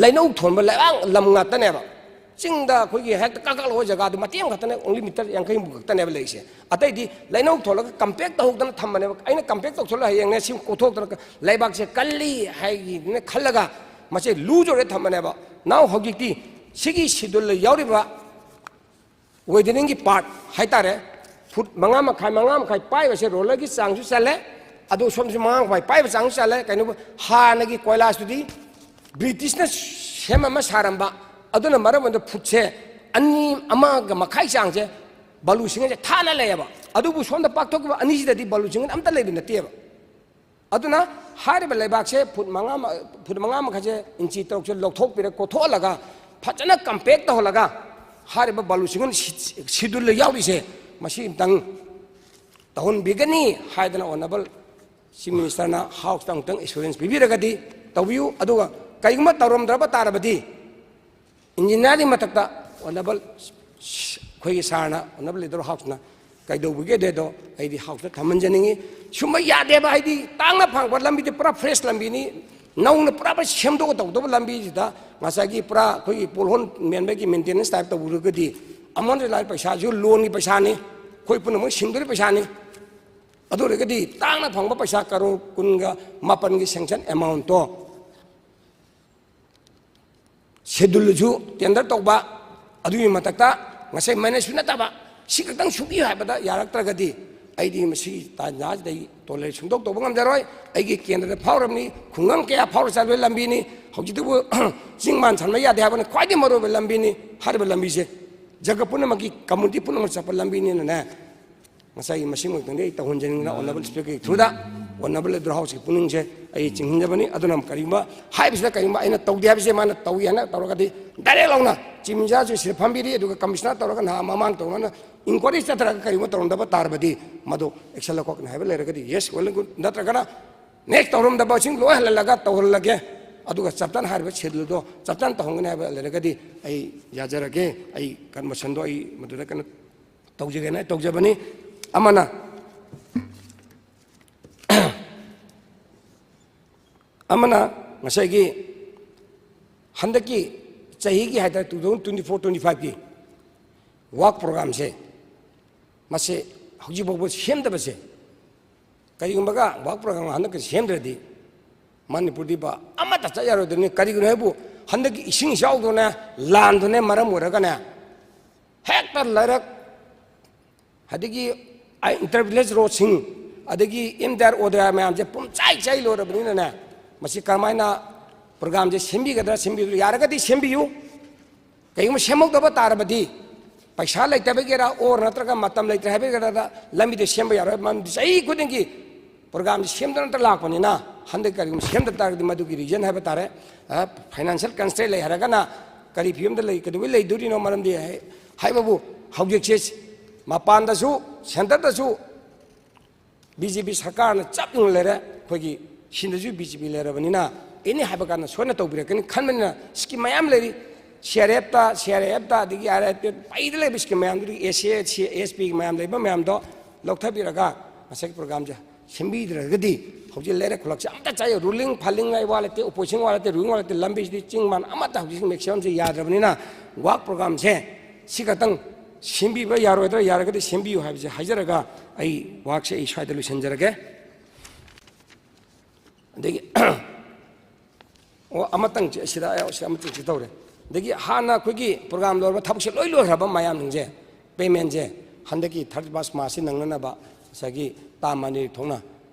ꯂꯩꯅꯧ ꯊꯣꯟꯕ ꯂꯩꯕꯥꯛ ꯂꯝ ꯉꯥꯛꯇꯅꯦꯕ꯫ ꯆꯤꯡꯗ ꯑꯩꯈꯣꯏꯒꯤ ꯍꯦꯛꯇ ꯀꯥꯈꯠꯂꯛꯄ ꯖꯒꯥꯗꯨ ꯃꯇꯦꯛ ꯑꯃꯈꯛꯇꯅꯦ, only ꯃꯤꯇꯔ ꯌꯥꯡꯈꯩꯃꯨꯛ ꯈꯛꯇꯅꯦꯕ ꯂꯩꯔꯤꯁꯦ꯫ ꯑꯇꯩꯗꯤ ꯂꯩꯅꯧ ꯊꯣꯜꯂꯒ ꯀꯝꯄꯦꯛ ꯇꯧꯍꯧꯗꯅ ꯊꯝꯕꯅꯦꯕ꯫ ꯑꯩꯅ ꯀꯝꯄꯦꯛ ꯇꯧꯊꯣꯛꯂꯒ ꯍꯌꯦꯡꯅꯦ ꯁꯤ ꯀꯣꯊꯣꯛꯇꯅ ꯂꯩꯕꯥꯛꯁꯦ ꯀꯜꯂꯤ ꯍꯥꯏꯒꯤꯅ ꯈꯜꯂꯒ ꯃꯁꯦ ꯂꯨꯖ ꯑꯣꯏꯔ ꯊꯝꯕꯅꯦꯕ꯫ ꯅꯥꯎ ꯍꯧꯖꯤꯛꯇꯤ ꯁꯤꯒꯤ ꯁꯦꯗꯨꯜꯗ ꯌꯥꯎꯔꯤꯕ ꯋꯦꯗꯅꯤꯡꯒꯤ ꯄꯥꯔꯠ ꯍꯥꯏꯇꯥꯔꯦ, ꯐꯨꯠ ꯃꯉꯥ ꯃꯈꯥꯏ, ꯃꯉꯥ ꯃꯈꯥꯏ ꯄꯥꯏꯕꯁꯦ ꯔꯣꯂꯔꯒꯤ ꯆꯥꯡꯁꯨ ꯆꯜꯂꯦ, ꯑꯗꯨ ꯁꯣꯝꯁꯨ ꯃꯉꯥ ꯃꯈꯥꯏ ꯄꯥꯏꯕ ꯆꯥꯡꯁꯨ ꯆꯜꯂꯦ꯫ ꯀꯩꯅꯣ, ꯍꯥꯟꯅꯒꯤ ꯀꯣꯏꯂꯥꯁꯇꯨꯗꯤ ꯕ꯭ꯔꯤꯇꯤꯁꯅ ꯁꯦꯝ ꯑꯃ ꯁꯥꯔꯝꯕ, ꯑꯗꯨꯅ ꯃꯔꯝ ꯑꯣꯏꯔꯒ ꯐꯨꯠꯁꯦ ꯑꯅꯤ, ꯑꯃꯒ ꯃꯈꯥꯏ ꯆꯥꯡꯁꯦ ꯕꯥꯂꯨ ꯁꯤꯡꯒꯜꯁꯦ ꯊꯥꯅ ꯂꯩꯌꯦꯕ꯫ ꯑꯗꯨꯕꯨ ꯁꯣꯝꯗ ꯄꯥꯛꯊꯣꯛꯈꯤꯕ ꯑꯅꯤꯁꯤꯗꯗꯤ ꯕꯥꯂꯨ ꯁꯤꯡꯒꯜ ꯑꯝꯇ ꯂꯩꯕ ꯅꯠꯇꯦꯕ꯫ ꯑꯗꯨꯅ ꯍꯥꯏꯔꯤꯕ ꯂꯩꯕꯥꯛꯁꯦ ꯐꯨꯠ ꯃꯉꯥ ꯃ-, ꯐꯨꯠ ꯃꯉꯥ ꯃꯈꯥꯏꯁꯦ, ꯏꯟꯆꯤ ꯇꯔꯨꯛꯁꯦ ꯂꯧꯊꯣꯛꯄꯤꯔ ꯀꯣꯊꯣꯛꯍꯜꯂꯒ ꯐꯖꯅ ꯀꯝꯄꯦꯛ ꯇꯧꯍꯜꯂꯒ ꯍꯥꯏꯔꯤꯕ ꯕꯥꯂꯨ ꯁꯤꯡꯒꯜ ꯁꯤ-, ꯁꯦꯗꯨꯜꯗ ꯌꯥꯎꯔꯤꯁꯦ ꯃꯁꯤ ꯑꯝꯇꯪ ꯇꯧꯍꯟꯕꯤꯒꯅꯤ ꯍꯥꯏꯗꯅ ꯑꯣꯅꯔꯦꯕꯜ ꯆꯤꯐ ꯃꯤꯅꯤꯁꯇꯔꯅ ꯍꯥꯎꯁꯇ ꯑꯃꯨꯛꯇꯪ ꯑꯦꯁꯨꯔꯦꯟꯁ ꯄꯤꯕꯤꯔꯒꯗꯤ ꯇꯧꯕꯤꯌꯨ꯫ ꯑꯗꯨꯒ ꯀꯩꯒꯨꯝꯕ ꯇꯧꯔꯝꯗ꯭ꯔꯕ ꯇꯥꯔꯕꯗꯤ ꯏꯟꯖꯤꯅꯤꯌꯥꯔꯒꯤ ꯃꯊꯛꯇ ꯑꯣꯅꯔꯦꯕꯜ ꯑꯩꯈꯣꯏꯒꯤ ꯁꯥꯔꯅ, ꯑꯣꯅꯔꯦꯕꯜ ꯂꯤꯗꯔ ꯑꯣꯐ ꯍꯥꯎꯁꯅ ꯀꯩꯗꯧꯕꯒꯦ ꯑꯗꯨꯗꯣ ꯑꯩꯗꯤ ꯍꯥꯎꯁꯇ ꯊꯝꯍꯟꯖꯅꯤꯡꯉꯤ꯫ ꯁꯨꯝꯕ ꯌꯥꯗꯦꯕ, ꯍꯥꯏꯗꯤ ꯇꯥꯡꯅ ꯐꯪꯕ ꯂꯝꯕꯤꯗꯤ ꯄꯨꯔꯥ ꯐ꯭ꯔꯦꯁ ꯂꯝꯕꯤꯅꯤ, ꯅꯧꯅ ꯄꯨꯔꯥ ꯄꯨꯔꯥ ꯁꯦꯝꯗꯣꯛꯑ ꯇꯧꯗꯧꯕ ꯂꯝꯕꯤꯁꯤꯗ ꯉꯁꯥꯏꯒꯤ ꯄꯨꯔꯥ ꯑꯩꯈꯣꯏꯒꯤ ꯄꯣꯠꯍꯣꯜ ꯃꯦꯟꯕꯒꯤ ꯃꯦꯟꯇꯦꯅꯦꯟꯁ ꯇꯥꯏꯞ ꯇꯧꯔꯒꯗꯤ ꯑꯃꯣꯟ ꯂꯥꯏ ꯄꯩꯁꯥꯁꯨ, ꯂꯣꯟꯒꯤ ꯄꯩꯁꯥꯅꯤ, ꯑꯩꯈꯣꯏ ꯄꯨꯝꯅꯃꯛ ꯁꯤꯡꯗꯣꯔꯤ ꯄꯩꯁꯥꯅꯤ꯫ ꯑꯗꯨ ꯑꯣꯏꯔꯒꯗꯤ ꯇꯥꯡꯅ ꯐꯪꯕ ꯄꯩꯁꯥ ꯀꯔꯣꯔ ꯀꯨꯟꯒ ꯃꯥꯄꯟꯒꯤ ꯁꯦꯡꯁꯟ ꯑꯦꯃꯥꯎꯟꯠꯇꯣ ꯁꯦꯗꯨꯜꯗꯁꯨ ꯇꯦꯟꯗꯔ ꯇꯧꯕ, ꯑꯗꯨꯒꯤ ꯃꯊꯛꯇ ꯉꯁꯥꯏ ꯃꯥꯏꯅꯁꯁꯨ ꯅꯠꯇꯕ, ꯁꯤ ꯈꯛꯇꯪ ꯁꯨꯕꯤꯌꯨ ꯍꯥꯏꯕꯗ ꯌꯥꯔꯛꯇ꯭ꯔꯒꯗꯤ ꯑꯩꯗꯤ ꯃꯁꯤ ꯇꯥꯟꯖꯥꯁꯤꯗ ꯑꯩ ꯇꯣꯂꯦꯟ ꯁꯨꯡꯇꯧ ꯇꯧꯕ ꯉꯝꯖꯔꯣꯏ꯫ ꯑꯩꯒꯤ ꯀꯦꯟꯗ꯭ꯔꯗ ꯐꯥꯎꯔꯕꯅꯤ, ꯈꯨꯡꯒꯪ ꯀꯌꯥ ꯐꯥꯎꯔ ꯆꯠꯂꯕ ꯂꯝꯕꯤꯅꯤ꯫ ꯍꯧꯖꯤꯛꯇꯕꯨ ꯆꯤꯡ ꯃꯥꯟ ꯁꯝꯅ ꯌꯥꯗꯦ ꯍꯥꯏꯕꯅ ꯈ꯭ꯋꯥꯏꯗꯒꯤ ꯃꯔꯨꯑꯣꯏꯕ ꯂꯝꯕꯤꯅꯤ꯫ ꯍꯥꯏꯔꯤꯕ ꯂꯝꯕꯤꯁꯦ ꯖꯒꯠ ꯄꯨꯝꯅꯃꯛꯀꯤ ꯀꯝꯃꯨꯅꯤꯇꯤ ꯄꯨꯝꯅꯃꯛ ꯆꯠꯄ ꯂꯝꯕꯤꯅꯤꯅꯅꯦ, ꯉꯁꯥꯏꯒꯤ ꯃꯁꯤꯃꯛꯇꯪꯗꯤ ꯑꯩ ꯇꯧꯍꯟꯖꯅꯤꯡꯗꯅ Honourable Speaker ꯒꯤ through ꯗ Honourable Leader House ꯀꯤ ꯄꯨꯛꯅꯤꯡꯁꯦ ꯑꯩ ꯆꯤꯡꯍꯟꯖꯕꯅꯤ꯫ ꯑꯗꯨꯅ ꯀꯔꯤꯒꯨꯝꯕ ꯍꯥꯏꯕꯁꯤꯗ ꯀꯔꯤꯒꯨꯝꯕ ꯑꯩꯅ ꯇꯧꯗꯦ ꯍꯥꯏꯕꯁꯦ ꯃꯥꯅ ꯇꯧꯏ ꯍꯥꯏꯅ ꯇꯧꯔꯒꯗꯤ direct ꯂꯥꯎꯅ Chief Minister ꯁꯨ ꯁꯤꯗ ꯐꯝꯕꯤꯔꯤ, ꯑꯗꯨꯒ Commissioner ꯇꯧꯔꯒ ꯅꯍꯥ ꯃꯃꯥꯡ ꯇꯧꯅꯅ inquiry ꯆꯠꯊꯔꯒ ꯀꯔꯤꯒꯨꯝꯕ ꯇꯧꯔꯝꯗꯕ ꯇꯥꯔꯕꯗꯤ ꯃꯗꯨ action ꯂꯧꯈꯠꯀꯅꯤ ꯍꯥꯏꯕ ꯂꯩꯔꯒꯗꯤ yes, well and good, ꯅꯠꯇ꯭ꯔꯒꯅ next ꯇꯧꯔꯝꯗꯕꯁꯤꯡ ꯂꯣꯏ ꯍꯜꯍꯜꯂꯒ ꯇꯧꯍꯜꯂꯒꯦ, ꯑꯗꯨꯒ ꯆꯞ ꯆꯥꯅ ꯍꯥꯏꯔꯤꯕ schedule ꯗꯣ ꯆꯞ ꯆꯥꯅ ꯇꯧꯍꯟꯒꯅꯤ ꯍꯥꯏꯕ ꯂꯩꯔꯒꯗꯤ ꯑꯩ ꯌꯥꯖꯔꯒꯦ꯫ ꯑꯩ conversation ꯗꯣ ꯑꯩ ꯃꯗꯨꯗ ꯀꯩꯅꯣ ꯇꯧꯖꯒꯦꯅ ꯇꯧꯖꯕꯅꯤ꯫ ꯑꯃꯅ, ꯑꯃꯅ ꯉꯁꯥꯏꯒꯤ ꯍꯟꯗꯛꯀꯤ ꯆꯍꯤꯒꯤ ꯍꯥꯏꯇꯥꯔꯦ, two thousand twenty four twenty five ꯀꯤ work program ꯁꯦ, ꯃꯁꯦ ꯍꯧꯖꯤꯛ ꯐꯥꯎꯕ ꯁꯦꯝꯗꯕꯁꯦ, ꯀꯔꯤꯒꯨꯝꯕꯒ work program ꯍꯟꯗꯛꯀꯤ ꯁꯦꯝꯗ꯭ꯔꯗꯤ ꯃꯅꯤꯄꯨꯔꯗꯤ ꯕ ꯑꯃꯠꯇ ꯆꯠ ꯌꯥꯔꯣꯏꯗꯕꯅꯤ꯫ ꯀꯔꯤꯒꯤꯅꯣ ꯍꯥꯏꯕꯨ ꯍꯟꯗꯛꯀꯤ ꯏꯁꯤꯡ ꯏꯆꯥꯎꯗꯨꯅ, ꯂꯥꯟꯗꯨꯅ ꯃꯔꯝ ꯑꯣꯏꯔꯒꯅꯦ, ꯍꯦꯛꯇ ꯂꯩꯔꯛ, ꯑꯗꯒꯤ inter village road ꯁꯤꯡ, ꯑꯗꯒꯤ M D R O D R ꯃꯌꯥꯝꯁꯦ ꯄꯨꯝꯆꯥꯏ ꯆꯥꯏ ꯂꯣꯏꯔꯕꯅꯤꯅꯅꯦ, ꯃꯁꯤ ꯀꯔꯝꯍꯥꯏꯅ program ꯁꯦ ꯁꯦꯝꯕꯤꯒꯗ꯭ꯔꯥ, ꯁꯦꯝꯕꯤꯔꯣꯏ, ꯌꯥꯔꯒꯗꯤ ꯁꯦꯝꯕꯤꯌꯨ꯫ ꯀꯩꯒꯨꯝꯕ ꯁꯦꯝꯍꯧꯗꯕ ꯇꯥꯔꯕꯗꯤ, ꯄꯩꯁꯥ ꯂꯩꯇꯕꯒꯤꯔ or ꯅꯠꯇ꯭ꯔꯒ ꯃꯇꯝ ꯂꯩꯇ꯭ꯔꯦ ꯍꯥꯏꯕꯒꯤꯔ, ꯂꯝꯕꯤꯗ ꯁꯦꯝꯕ ꯌꯥꯔꯣꯏ꯫ ꯃꯔꯝꯗꯤ ꯆꯍꯤ ꯈꯨꯗꯤꯡꯒꯤ program ꯁꯦ ꯁꯦꯝꯗꯅꯇ ꯂꯥꯛꯄꯅꯤꯅ, ꯍꯟꯗꯛ ꯀꯔꯤꯒꯨꯝꯕ ꯁꯦꯝꯗ ꯇꯥꯔꯒꯗꯤ ꯃꯗꯨꯒꯤ reason ꯍꯥꯏꯕ ꯇꯥꯔꯦ꯫ ꯑ, financial constraint ꯂꯩ ꯍꯥꯏꯔꯒꯅ ꯀꯔꯤ ꯐꯤꯕꯝꯗ ꯂꯩ, ꯀꯩꯗꯧꯕꯩ ꯂꯩꯗꯣꯔꯤꯅꯣ? ꯃꯔꯝꯗꯤ ꯍꯥꯏ-, ꯍꯥꯏꯕꯕꯨ ꯍꯧꯖꯤꯛꯁꯦ ꯃꯄꯥꯟꯗꯁꯨ, centre ꯗꯁꯨ B J P ꯁꯔꯀꯥꯔꯅ ꯆꯞ ꯌꯨꯡꯅ ꯂꯩꯔꯦ꯫ ꯑꯩꯈꯣꯏꯒꯤ ꯁꯤꯟꯗꯁꯨ B J P ꯂꯩꯔꯕꯅꯤꯅ, any ꯍꯥꯏꯕ ꯀꯥꯟꯗ ꯁꯣꯏꯅ ꯇꯧꯕꯤꯔꯛꯀꯅꯤ ꯈꯟꯕꯅꯤꯅ, scheme ꯃꯌꯥꯝ ꯂꯩꯔꯤ꯫ C R F ꯇ, C R F ꯇ, ꯑꯗꯒꯤ R I P F ꯄꯩꯗ ꯂꯩꯕ scheme ꯃꯌꯥꯝꯗꯨꯗꯒꯤ S C, S P ꯃꯌꯥꯝ ꯂꯩꯕ ꯃꯌꯥꯝꯗꯣ ꯂꯧꯊꯕꯤꯔꯒ ꯉꯁꯥꯏꯒꯤ program ꯁꯦ ꯁꯦꯝꯕꯤꯗ꯭ꯔꯒꯗꯤ ꯍꯧꯖꯤꯛ ꯂꯩꯔꯛ ꯈꯨꯜꯂꯛꯁꯦ ꯑꯝꯇ ꯆꯥꯏ, ruling ꯐꯥꯂꯤꯡ ꯍꯥꯏ ꯋꯥ ꯂꯩꯇꯦ, opposition ꯋꯥ ꯂꯩꯇꯦ, ruling ꯋꯥ ꯂꯩꯇꯦ, ꯂꯝꯕꯤꯁꯤꯗꯤ ꯆꯤꯡ ꯃꯥꯟ ꯑꯃꯠꯇ ꯍꯧꯖꯤꯛ maximum ꯁꯦ ꯌꯥꯗ꯭ꯔꯕꯅꯤꯅ, work program ꯁꯦ ꯁꯤ ꯈꯛꯇꯪ ꯁꯦꯝꯕꯤꯕ ꯌꯥꯔꯣꯏꯗ꯭ꯔꯥ? ꯌꯥꯔꯒꯗꯤ ꯁꯦꯝꯕꯤꯌꯨ ꯍꯥꯏꯕꯁꯦ ꯍꯥꯏꯖꯔꯒ ꯑꯩ ꯋꯥꯍꯩꯁꯦ ꯑꯩ ꯁ꯭ꯋꯥꯏꯗ ꯂꯣꯏꯁꯤꯟꯖꯔꯒꯦ꯫ ꯑꯗꯒꯤ, ꯑꯣ, ꯑꯃꯇꯪ ꯁꯤꯗ, ꯑꯩ ꯁꯤ ꯑꯃꯇꯪ ꯁꯤ ꯇꯧꯔꯦ꯫ ꯑꯗꯒꯤ ꯍꯥꯟꯅ ꯑꯩꯈꯣꯏꯒꯤ program ꯂꯣꯏꯔꯕ, ꯊꯕꯛꯁꯦ ꯂꯣꯏ ꯂꯣꯏꯈ꯭ꯔꯕ ꯃꯌꯥꯝꯁꯤꯡꯁꯦ, payment ꯁꯦ ꯍꯟꯗꯛꯀꯤ thirty first March ꯁꯤ ꯅꯪꯅꯅꯕ ꯉꯁꯥꯏꯒꯤ ꯇꯥ ꯃꯅꯤꯔꯛ ꯊꯣꯛꯅ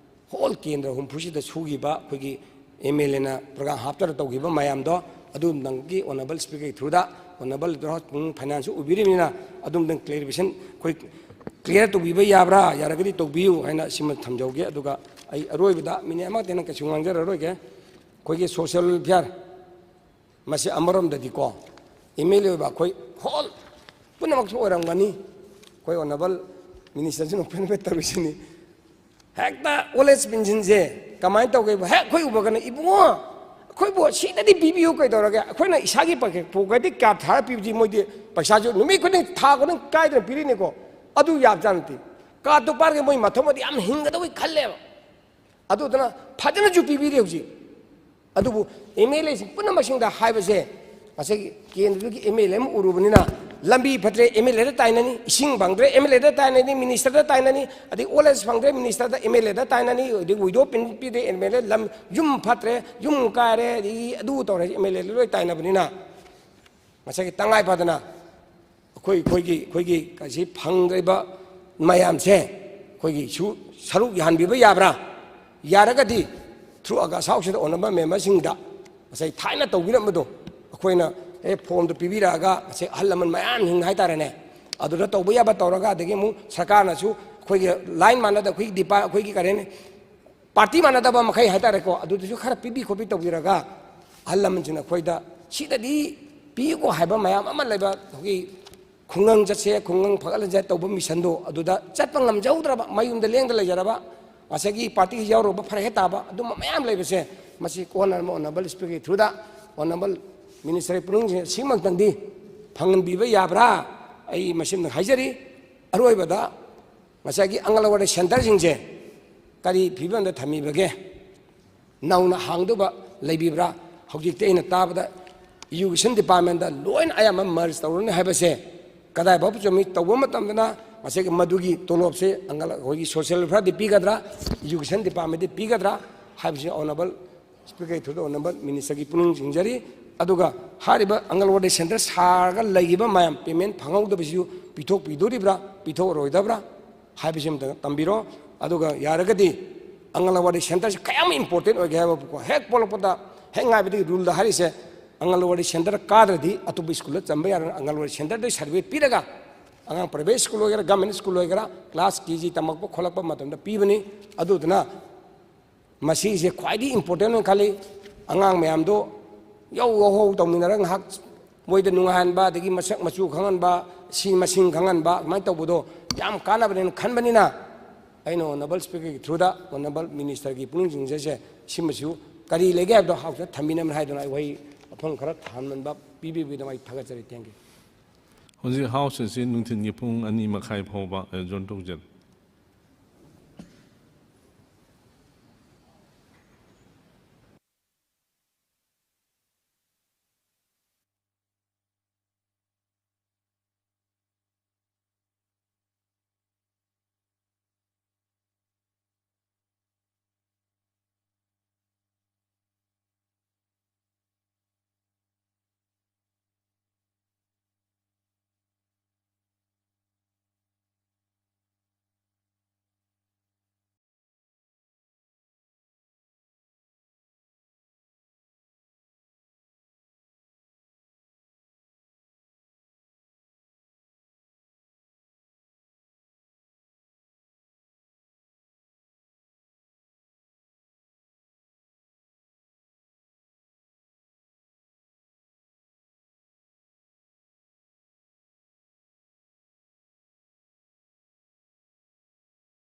whole ꯀꯦꯟꯗ꯭ꯔ ꯍꯨꯝꯐꯨꯁꯤꯗ ꯁꯨꯈꯤꯕ ꯑꯩꯈꯣꯏꯒꯤ M L A ꯅ program ꯍꯥꯞꯇꯅ ꯇꯧꯈꯤꯕ ꯃꯌꯥꯝꯗꯣ, ꯑꯗꯨ ꯅꯪꯒꯤ Honourable Speaker ꯒꯤ through ꯗ, Honourable Leader House ꯄꯨꯡ finance ꯁꯨ ꯎꯕꯤꯔꯤꯕꯅꯤꯅ, ꯑꯗꯨꯝꯇꯪ clarification ꯑꯩꯈꯣꯏ ꯀ꯭ꯂꯤꯌꯥꯔ ꯇꯧꯕꯤꯕ ꯌꯥꯕ꯭ꯔꯥ? ꯌꯥꯔꯒꯗꯤ ꯇꯧꯕꯤꯌꯨ ꯍꯥꯏꯅ ꯁꯤꯃ ꯊꯝꯖꯍꯧꯒꯦ꯫ ꯑꯗꯨꯒ ꯑꯩ ꯑꯔꯣꯏꯕꯗ ꯃꯤꯅꯤꯠ ꯑꯃꯈꯛꯇꯪ, ꯀꯩꯁꯨ ꯉꯥꯡꯖꯔꯔꯣꯏꯒꯦ꯫ ꯑꯩꯈꯣꯏꯒꯤ ꯁꯣꯁꯤꯌꯦꯜ ꯋꯦꯜꯐꯤꯌꯥꯔ, ꯃꯁꯤ ꯑꯃꯔꯣꯝꯗꯗꯤꯀꯣ, ꯑꯦꯝ ꯑꯦꯜ ꯑꯦ ꯑꯣꯏꯕ ꯑꯩꯈꯣꯏ ꯍꯣꯜ ꯄꯨꯝꯅꯃꯛꯁꯨ ꯑꯣꯏꯔꯝꯒꯅꯤ꯫ ꯑꯩꯈꯣꯏ ꯑꯣꯅꯔꯦꯕꯜ ꯃꯤꯅꯤꯁꯇꯔꯁꯨ ꯅꯣꯛꯐꯦꯠ ꯅꯣꯛꯐꯦꯠ ꯇꯧꯔꯤꯁꯤꯅꯤ꯫ ꯍꯦꯛꯇ ꯑꯣꯜ ꯑꯦꯖ ꯄꯦꯟꯁꯤꯟꯁꯦ ꯀꯃꯥꯏꯅ ꯇꯧꯒꯦꯕ? ꯍꯦꯛ ꯑꯩꯈꯣꯏ ꯎꯕꯒꯅ, "ꯏꯕꯨꯡꯉꯣ, ꯑꯩꯈꯣꯏꯕꯨ ꯁꯤꯗꯗꯤ ꯄꯤꯕꯤꯌꯨ, ꯀꯩꯗꯧꯔꯒꯦ?" ꯑꯩꯈꯣꯏꯅ ꯏꯁꯥꯒꯤ ꯄꯣꯀꯦꯠ, ꯄꯣꯀꯦꯠꯇꯒꯤ ꯀꯥꯔꯗ ꯊꯥꯔ ꯄꯤꯕꯗꯤ ꯃꯣꯏꯗꯤ ꯄꯩꯁꯥꯁꯨ ꯅꯨꯃꯤꯠ ꯈꯨꯗꯤꯡ, ꯊꯥ ꯈꯨꯗꯤꯡ ꯀꯥꯏꯗꯅ ꯄꯤꯔꯤꯅꯤꯀꯣ꯫ ꯑꯗꯨ ꯌꯥꯕꯖꯥꯠ ꯅꯠꯇꯦ꯫ ꯀꯥꯔꯗꯇꯨ ꯄꯥꯏꯔꯒ ꯃꯣꯏ ꯃꯊꯧꯃꯗꯤ ꯌꯥꯝ ꯍꯤꯡꯒꯗꯧꯕꯩ ꯈꯜꯂꯦꯕ꯫ ꯑꯗꯨꯗꯨꯅ ꯐꯖꯅꯁꯨ ꯄꯤꯕꯤꯔꯦ ꯍꯧꯖꯤꯛ꯫ ꯑꯗꯨꯕꯨ ꯑꯦꯝ ꯑꯦꯜ ꯑꯦꯁꯤꯡ ꯄꯨꯝꯅꯃꯛꯁꯤꯡꯗ ꯍꯥꯏꯕꯁꯦ, ꯉꯁꯥꯏꯒꯤ ꯀꯦꯟꯗ꯭ꯔꯗꯨꯒꯤ ꯑꯦꯝ ꯑꯦꯜ ꯑꯦ ꯑꯃ ꯎꯔꯨꯕꯅꯤꯅ, ꯂꯝꯕꯤ ꯐꯠꯇ꯭ꯔꯦ, ꯑꯦꯝ ꯑꯦꯜ ꯑꯦꯗ ꯇꯥꯏꯅꯅꯤ, ꯏꯁꯤꯡ ꯐꯪꯗ꯭ꯔꯦ, ꯑꯦꯝ ꯑꯦꯜ ꯑꯦꯗ ꯇꯥꯏꯅꯅꯤ, ꯃꯤꯅꯤꯁꯇꯔꯗ ꯇꯥꯏꯅꯅꯤ, ꯑꯗꯩ ꯑꯣꯜ ꯑꯦꯖ ꯐꯪꯗ꯭ꯔꯦ, ꯃꯤꯅꯤꯁꯇꯔꯗ, ꯑꯦꯝ ꯑꯦꯜ ꯑꯦꯗ ꯇꯥꯏꯅꯅꯤ, ꯑꯗꯩ ꯋꯤꯗꯣ ꯄꯦꯟꯁꯟ ꯄꯤꯗꯦ, ꯑꯦꯝ ꯑꯦꯜ ꯑꯦ ꯂꯝ, ꯌꯨꯝ ꯐꯠꯇ꯭ꯔꯦ, ꯌꯨꯝ ꯀꯥꯏꯔꯦ, ꯑꯗꯒꯤ ꯑꯗꯨ ꯇꯧꯔꯦ, ꯑꯦꯝ ꯑꯦꯜ ꯑꯦꯗ ꯂꯣꯏ ꯇꯥꯏꯅꯕꯅꯤꯅ, ꯉꯁꯥꯏꯒꯤ ꯇꯉꯥꯏ ꯐꯗꯅ ꯑꯩꯈꯣꯏ, ꯑꯩꯈꯣꯏꯒꯤ, ꯑꯩꯈꯣꯏꯒꯤ ꯀꯁꯤ ꯐꯪꯗ꯭ꯔꯤꯕ ꯃꯌꯥꯝꯁꯦ ꯑꯩꯈꯣꯏꯒꯤꯁꯨ ꯁꯔꯨꯛ ꯌꯥꯍꯟꯕꯤꯕ ꯌꯥꯕ꯭ꯔꯥ? ꯌꯥꯔꯒꯗꯤ through August House ꯁꯤꯗ ꯑꯣꯅꯔꯦꯕꯜ ꯃꯦꯝꯕꯔꯁꯤꯡꯗ ꯉꯁꯥꯏ ꯊꯥꯏꯅ ꯇꯧꯕꯤꯔꯝꯕꯗꯣ, ꯑꯩꯈꯣꯏꯅ, ꯑꯦ, ꯐꯣꯝꯗꯣ ꯄꯤꯕꯤꯔꯛꯑꯒ, ꯉꯁꯥꯏ ꯑꯍꯜ ꯂꯃꯟ ꯃꯌꯥꯝꯁꯤꯡ ꯍꯥꯏꯇꯥꯔꯦꯅꯦ, ꯑꯗꯨꯗ ꯇꯧꯕ ꯌꯥꯕ ꯇꯧꯔꯒ, ꯑꯗꯒꯤ ꯑꯃꯨꯛ ꯁꯔꯀꯥꯔꯅꯁꯨ ꯑꯩꯈꯣꯏꯒꯤ ꯂꯥꯏꯟ ꯃꯥꯟꯅꯗ, ꯑꯩꯈꯣꯏꯒꯤ ꯗꯤꯄꯥ-, ꯑꯩꯈꯣꯏꯒꯤ ꯀꯔꯤ ꯍꯥꯏꯅꯤ, ꯄꯥꯔꯇꯤ ꯃꯥꯟꯅꯗꯕ ꯃꯈꯩ ꯍꯥꯏꯇꯥꯔꯦꯀꯣ, ꯑꯗꯨꯗꯁꯨ ꯈꯔ ꯄꯤꯕꯤ ꯈꯣꯠꯄꯤ ꯇꯧꯕꯤꯔꯒ, ꯑꯍꯜ ꯂꯃꯟꯁꯤꯡꯅ ꯑꯩꯈꯣꯏꯗ ꯁꯤꯗꯗꯤ ꯄꯤꯌꯨꯀꯣ ꯍꯥꯏꯕ ꯃꯌꯥꯝ ꯑꯃ ꯂꯩꯕ, ꯑꯩꯈꯣꯏꯒꯤ ꯈꯨꯡꯒꯪ ꯆꯠꯁꯦ, ꯈꯨꯡꯒꯪ ꯐꯒꯠꯍꯟꯁꯦ ꯇꯧꯕ ꯃꯤꯁꯟꯗꯣ, ꯑꯗꯨꯗ ꯆꯠꯄ ꯉꯝꯖꯍꯧꯗ꯭ꯔꯕ, ꯃꯌꯨꯝꯗ ꯂꯦꯡꯗ ꯂꯩꯖꯔꯕ, ꯉꯁꯥꯏꯒꯤ ꯄꯥꯔꯇꯤꯁꯤ ꯌꯥꯎꯔꯨꯕ ꯐꯔꯛ ꯍꯦꯛ ꯇꯥꯕ, ꯑꯗꯨꯝꯕ ꯃꯌꯥꯝ ꯂꯩꯕꯁꯦ, ꯃꯁꯤ ꯀꯣꯟꯅ ꯑꯣꯅꯔꯦꯕꯜ ꯁ꯭ꯄꯤꯀꯔꯒꯤ ꯊ꯭ꯔꯨꯗ ꯑꯣꯅꯔꯦꯕꯜ ꯃꯤꯅꯤꯁꯇꯔꯒꯤ ꯄꯨꯛꯅꯤꯡꯁꯦ ꯁꯤꯃꯛꯇꯪꯗꯤ ꯐꯪꯍꯟꯕꯤꯕ ꯌꯥꯕ꯭ꯔꯥ? ꯑꯩ ꯃꯁꯤꯃ ꯍꯥꯏꯖꯔꯤ꯫ ꯑꯔꯣꯏꯕꯗ, ꯉꯁꯥꯏꯒꯤ ꯑꯪꯒꯜꯋꯥꯗꯤ ꯁꯦꯟꯇꯔꯁꯤꯡꯁꯦ ꯀꯔꯤ ꯐꯤꯕꯝꯗ ꯊꯝꯃꯤꯕꯒꯦ? ꯅꯧꯅ ꯍꯥꯡꯗꯧꯕ ꯂꯩꯕꯤꯕ꯭ꯔꯥ? ꯍꯧꯖꯤꯛꯇꯤ ꯑꯩꯅ ꯇꯥꯕꯗ ꯏꯖꯨꯀꯦꯁꯟ ꯗꯤꯄꯥꯔꯠꯃꯦꯟꯗ ꯂꯣꯏꯅ ꯑꯌꯥꯝꯕ ꯃꯔꯖ ꯇꯧꯔꯅꯤ ꯍꯥꯏꯕꯁꯦ ꯀꯗꯥꯏ ꯐꯥꯎꯕ ꯆꯨꯝꯃꯤ? ꯇꯧꯕ ꯃꯇꯝꯗꯅ ꯉꯁꯥꯏꯒꯤ ꯃꯗꯨꯒꯤ ꯇꯣꯂꯣꯞꯁꯦ ꯑꯪꯒꯜ-, ꯑꯩꯈꯣꯏꯒꯤ ꯁꯣꯁꯤꯌꯦꯜ ꯋꯦꯜꯐꯤꯌꯥꯔꯗꯤ ꯄꯤꯒꯗ꯭ꯔꯥ, ꯏꯖꯨꯀꯦꯁꯟ ꯗꯤꯄꯥꯔꯠꯃꯦꯟꯗꯤ ꯄꯤꯒꯗ꯭ꯔꯥ ꯍꯥꯏꯕꯁꯤ ꯑꯣꯅꯔꯦꯕꯜ ꯁ꯭ꯄꯤꯀꯔꯒꯤ ꯊ꯭ꯔꯨꯗ ꯑꯣꯅꯔꯦꯕꯜ ꯃꯤꯅꯤꯁꯇꯔꯒꯤ ꯄꯨꯛꯅꯤꯡ ꯆꯤꯡꯖꯔꯤ꯫ ꯑꯗꯨꯒ ꯍꯥꯏꯔꯤꯕ ꯑꯪꯒꯜꯋꯥꯗꯤ ꯁꯦꯟꯇꯔ ꯁꯥꯔꯒ ꯂꯩꯈꯤꯕ ꯃꯌꯥꯝ ꯄꯦꯃꯦꯟ ꯐꯪꯍꯧꯗꯕꯁꯤꯁꯨ ꯄꯤꯊꯣꯛꯄꯤꯗꯣꯔꯤꯕ꯭ꯔꯥ, ꯄꯤꯊꯣꯛꯑꯔꯣꯏꯗꯕ꯭ꯔꯥ ꯍꯥꯏꯕꯁꯤ ꯑꯝꯇ ꯇꯝꯕꯤꯔꯣ꯫ ꯑꯗꯨꯒ ꯌꯥꯔꯒꯗꯤ ꯑꯪꯒꯜꯋꯥꯗꯤ ꯁꯦꯟꯇꯔꯁꯤ ꯀꯌꯥꯝ ꯏꯝꯄꯣꯔꯇꯦꯟ ꯑꯣꯏꯒꯦ ꯍꯥꯏꯕꯀꯣ, ꯍꯦꯛ ꯄꯣꯛꯂꯛꯄꯗ ꯍꯦꯛ ꯉꯥꯏꯕꯗꯒꯤ ꯔꯨꯜꯗ ꯍꯥꯏꯔꯤꯁꯦ, ꯑꯪꯒꯜꯋꯥꯗꯤ ꯁꯦꯟꯇꯔ ꯀꯥꯗ꯭ꯔꯗꯤ ꯑꯇꯣꯞꯄ ꯁ꯭ꯀꯨꯜꯗ ꯆꯟꯕ ꯌꯥꯔꯣꯏ꯫ ꯑꯪꯒꯜꯋꯥꯗꯤ ꯁꯦꯟꯇꯔꯗ ꯁꯥꯔꯇꯤꯐꯤꯀꯦꯠ ꯄꯤꯔꯒ ꯑꯉꯥꯡ private school ꯑꯣꯏꯒꯦꯔꯥ government school ꯑꯣꯏꯒꯦꯔꯥ class K G ꯇꯝꯃꯛꯄ ꯈꯣꯠꯂꯛꯄ ꯃꯇꯝꯗ ꯄꯤꯕꯅꯤ꯫ ꯑꯗꯨꯗꯨꯅ ꯃꯁꯤꯁꯦ ꯈ꯭ꯋꯥꯏꯗꯒꯤ important ꯑꯣꯏꯅ ꯈꯜꯂꯤ꯫ ꯑꯉꯥꯡ ꯃꯌꯥꯝꯗꯣ ꯌꯧ ꯌꯧꯍꯧ ꯇꯧꯃꯤꯟꯅꯔꯒ ꯉꯥꯏꯍꯥꯛ ꯃꯣꯏꯗ ꯅꯨꯡꯉꯥꯏꯍꯟꯕ, ꯑꯗꯒꯤ ꯃꯁꯛ ꯃꯆꯨ ꯈꯪꯍꯟꯕ, ꯁꯤ ꯃꯁꯤꯡ ꯈꯪꯍꯟꯕ, ꯑꯗꯨꯃꯥꯏꯅ ꯇꯧꯕꯗꯣ ꯌꯥꯝ ꯀꯥꯟꯅꯕꯅꯦꯅ ꯈꯟꯕꯅꯤꯅ, ꯑꯩꯅ honourable speakerꯒꯤ throughꯗ honourable ministerꯒꯤ ꯄꯨꯛꯅꯤꯡ ꯆꯤꯡꯖꯁꯦ꯫ ꯁꯤꯃꯁꯨ ꯀꯔꯤ ꯂꯩꯒꯦ ꯍꯥꯏꯕꯗꯣ ꯍꯥꯎꯁꯇ ꯊꯝꯕꯤꯅꯕꯅꯤ ꯍꯥꯏꯗꯨꯅ ꯑꯩ ꯋꯥꯍꯩ ꯋꯥꯐꯝ ꯈꯔ ꯊꯝꯍꯟꯕ ꯄꯤꯕꯤꯕꯒꯤꯗꯃꯛ ꯑꯩ ꯊꯥꯒꯠꯆꯔꯤ꯫ Thank you꯫ ꯍꯧꯖꯤꯛ ꯍꯥꯎꯁ ꯑꯁꯤ ꯅꯨꯡꯊꯤꯟꯒꯤ ꯄꯨꯡ ꯑꯅꯤ ꯃꯈꯥꯏ ꯐꯥꯎꯕ ꯑꯦꯖꯣꯔꯟ ꯇꯧꯖꯔꯤ꯫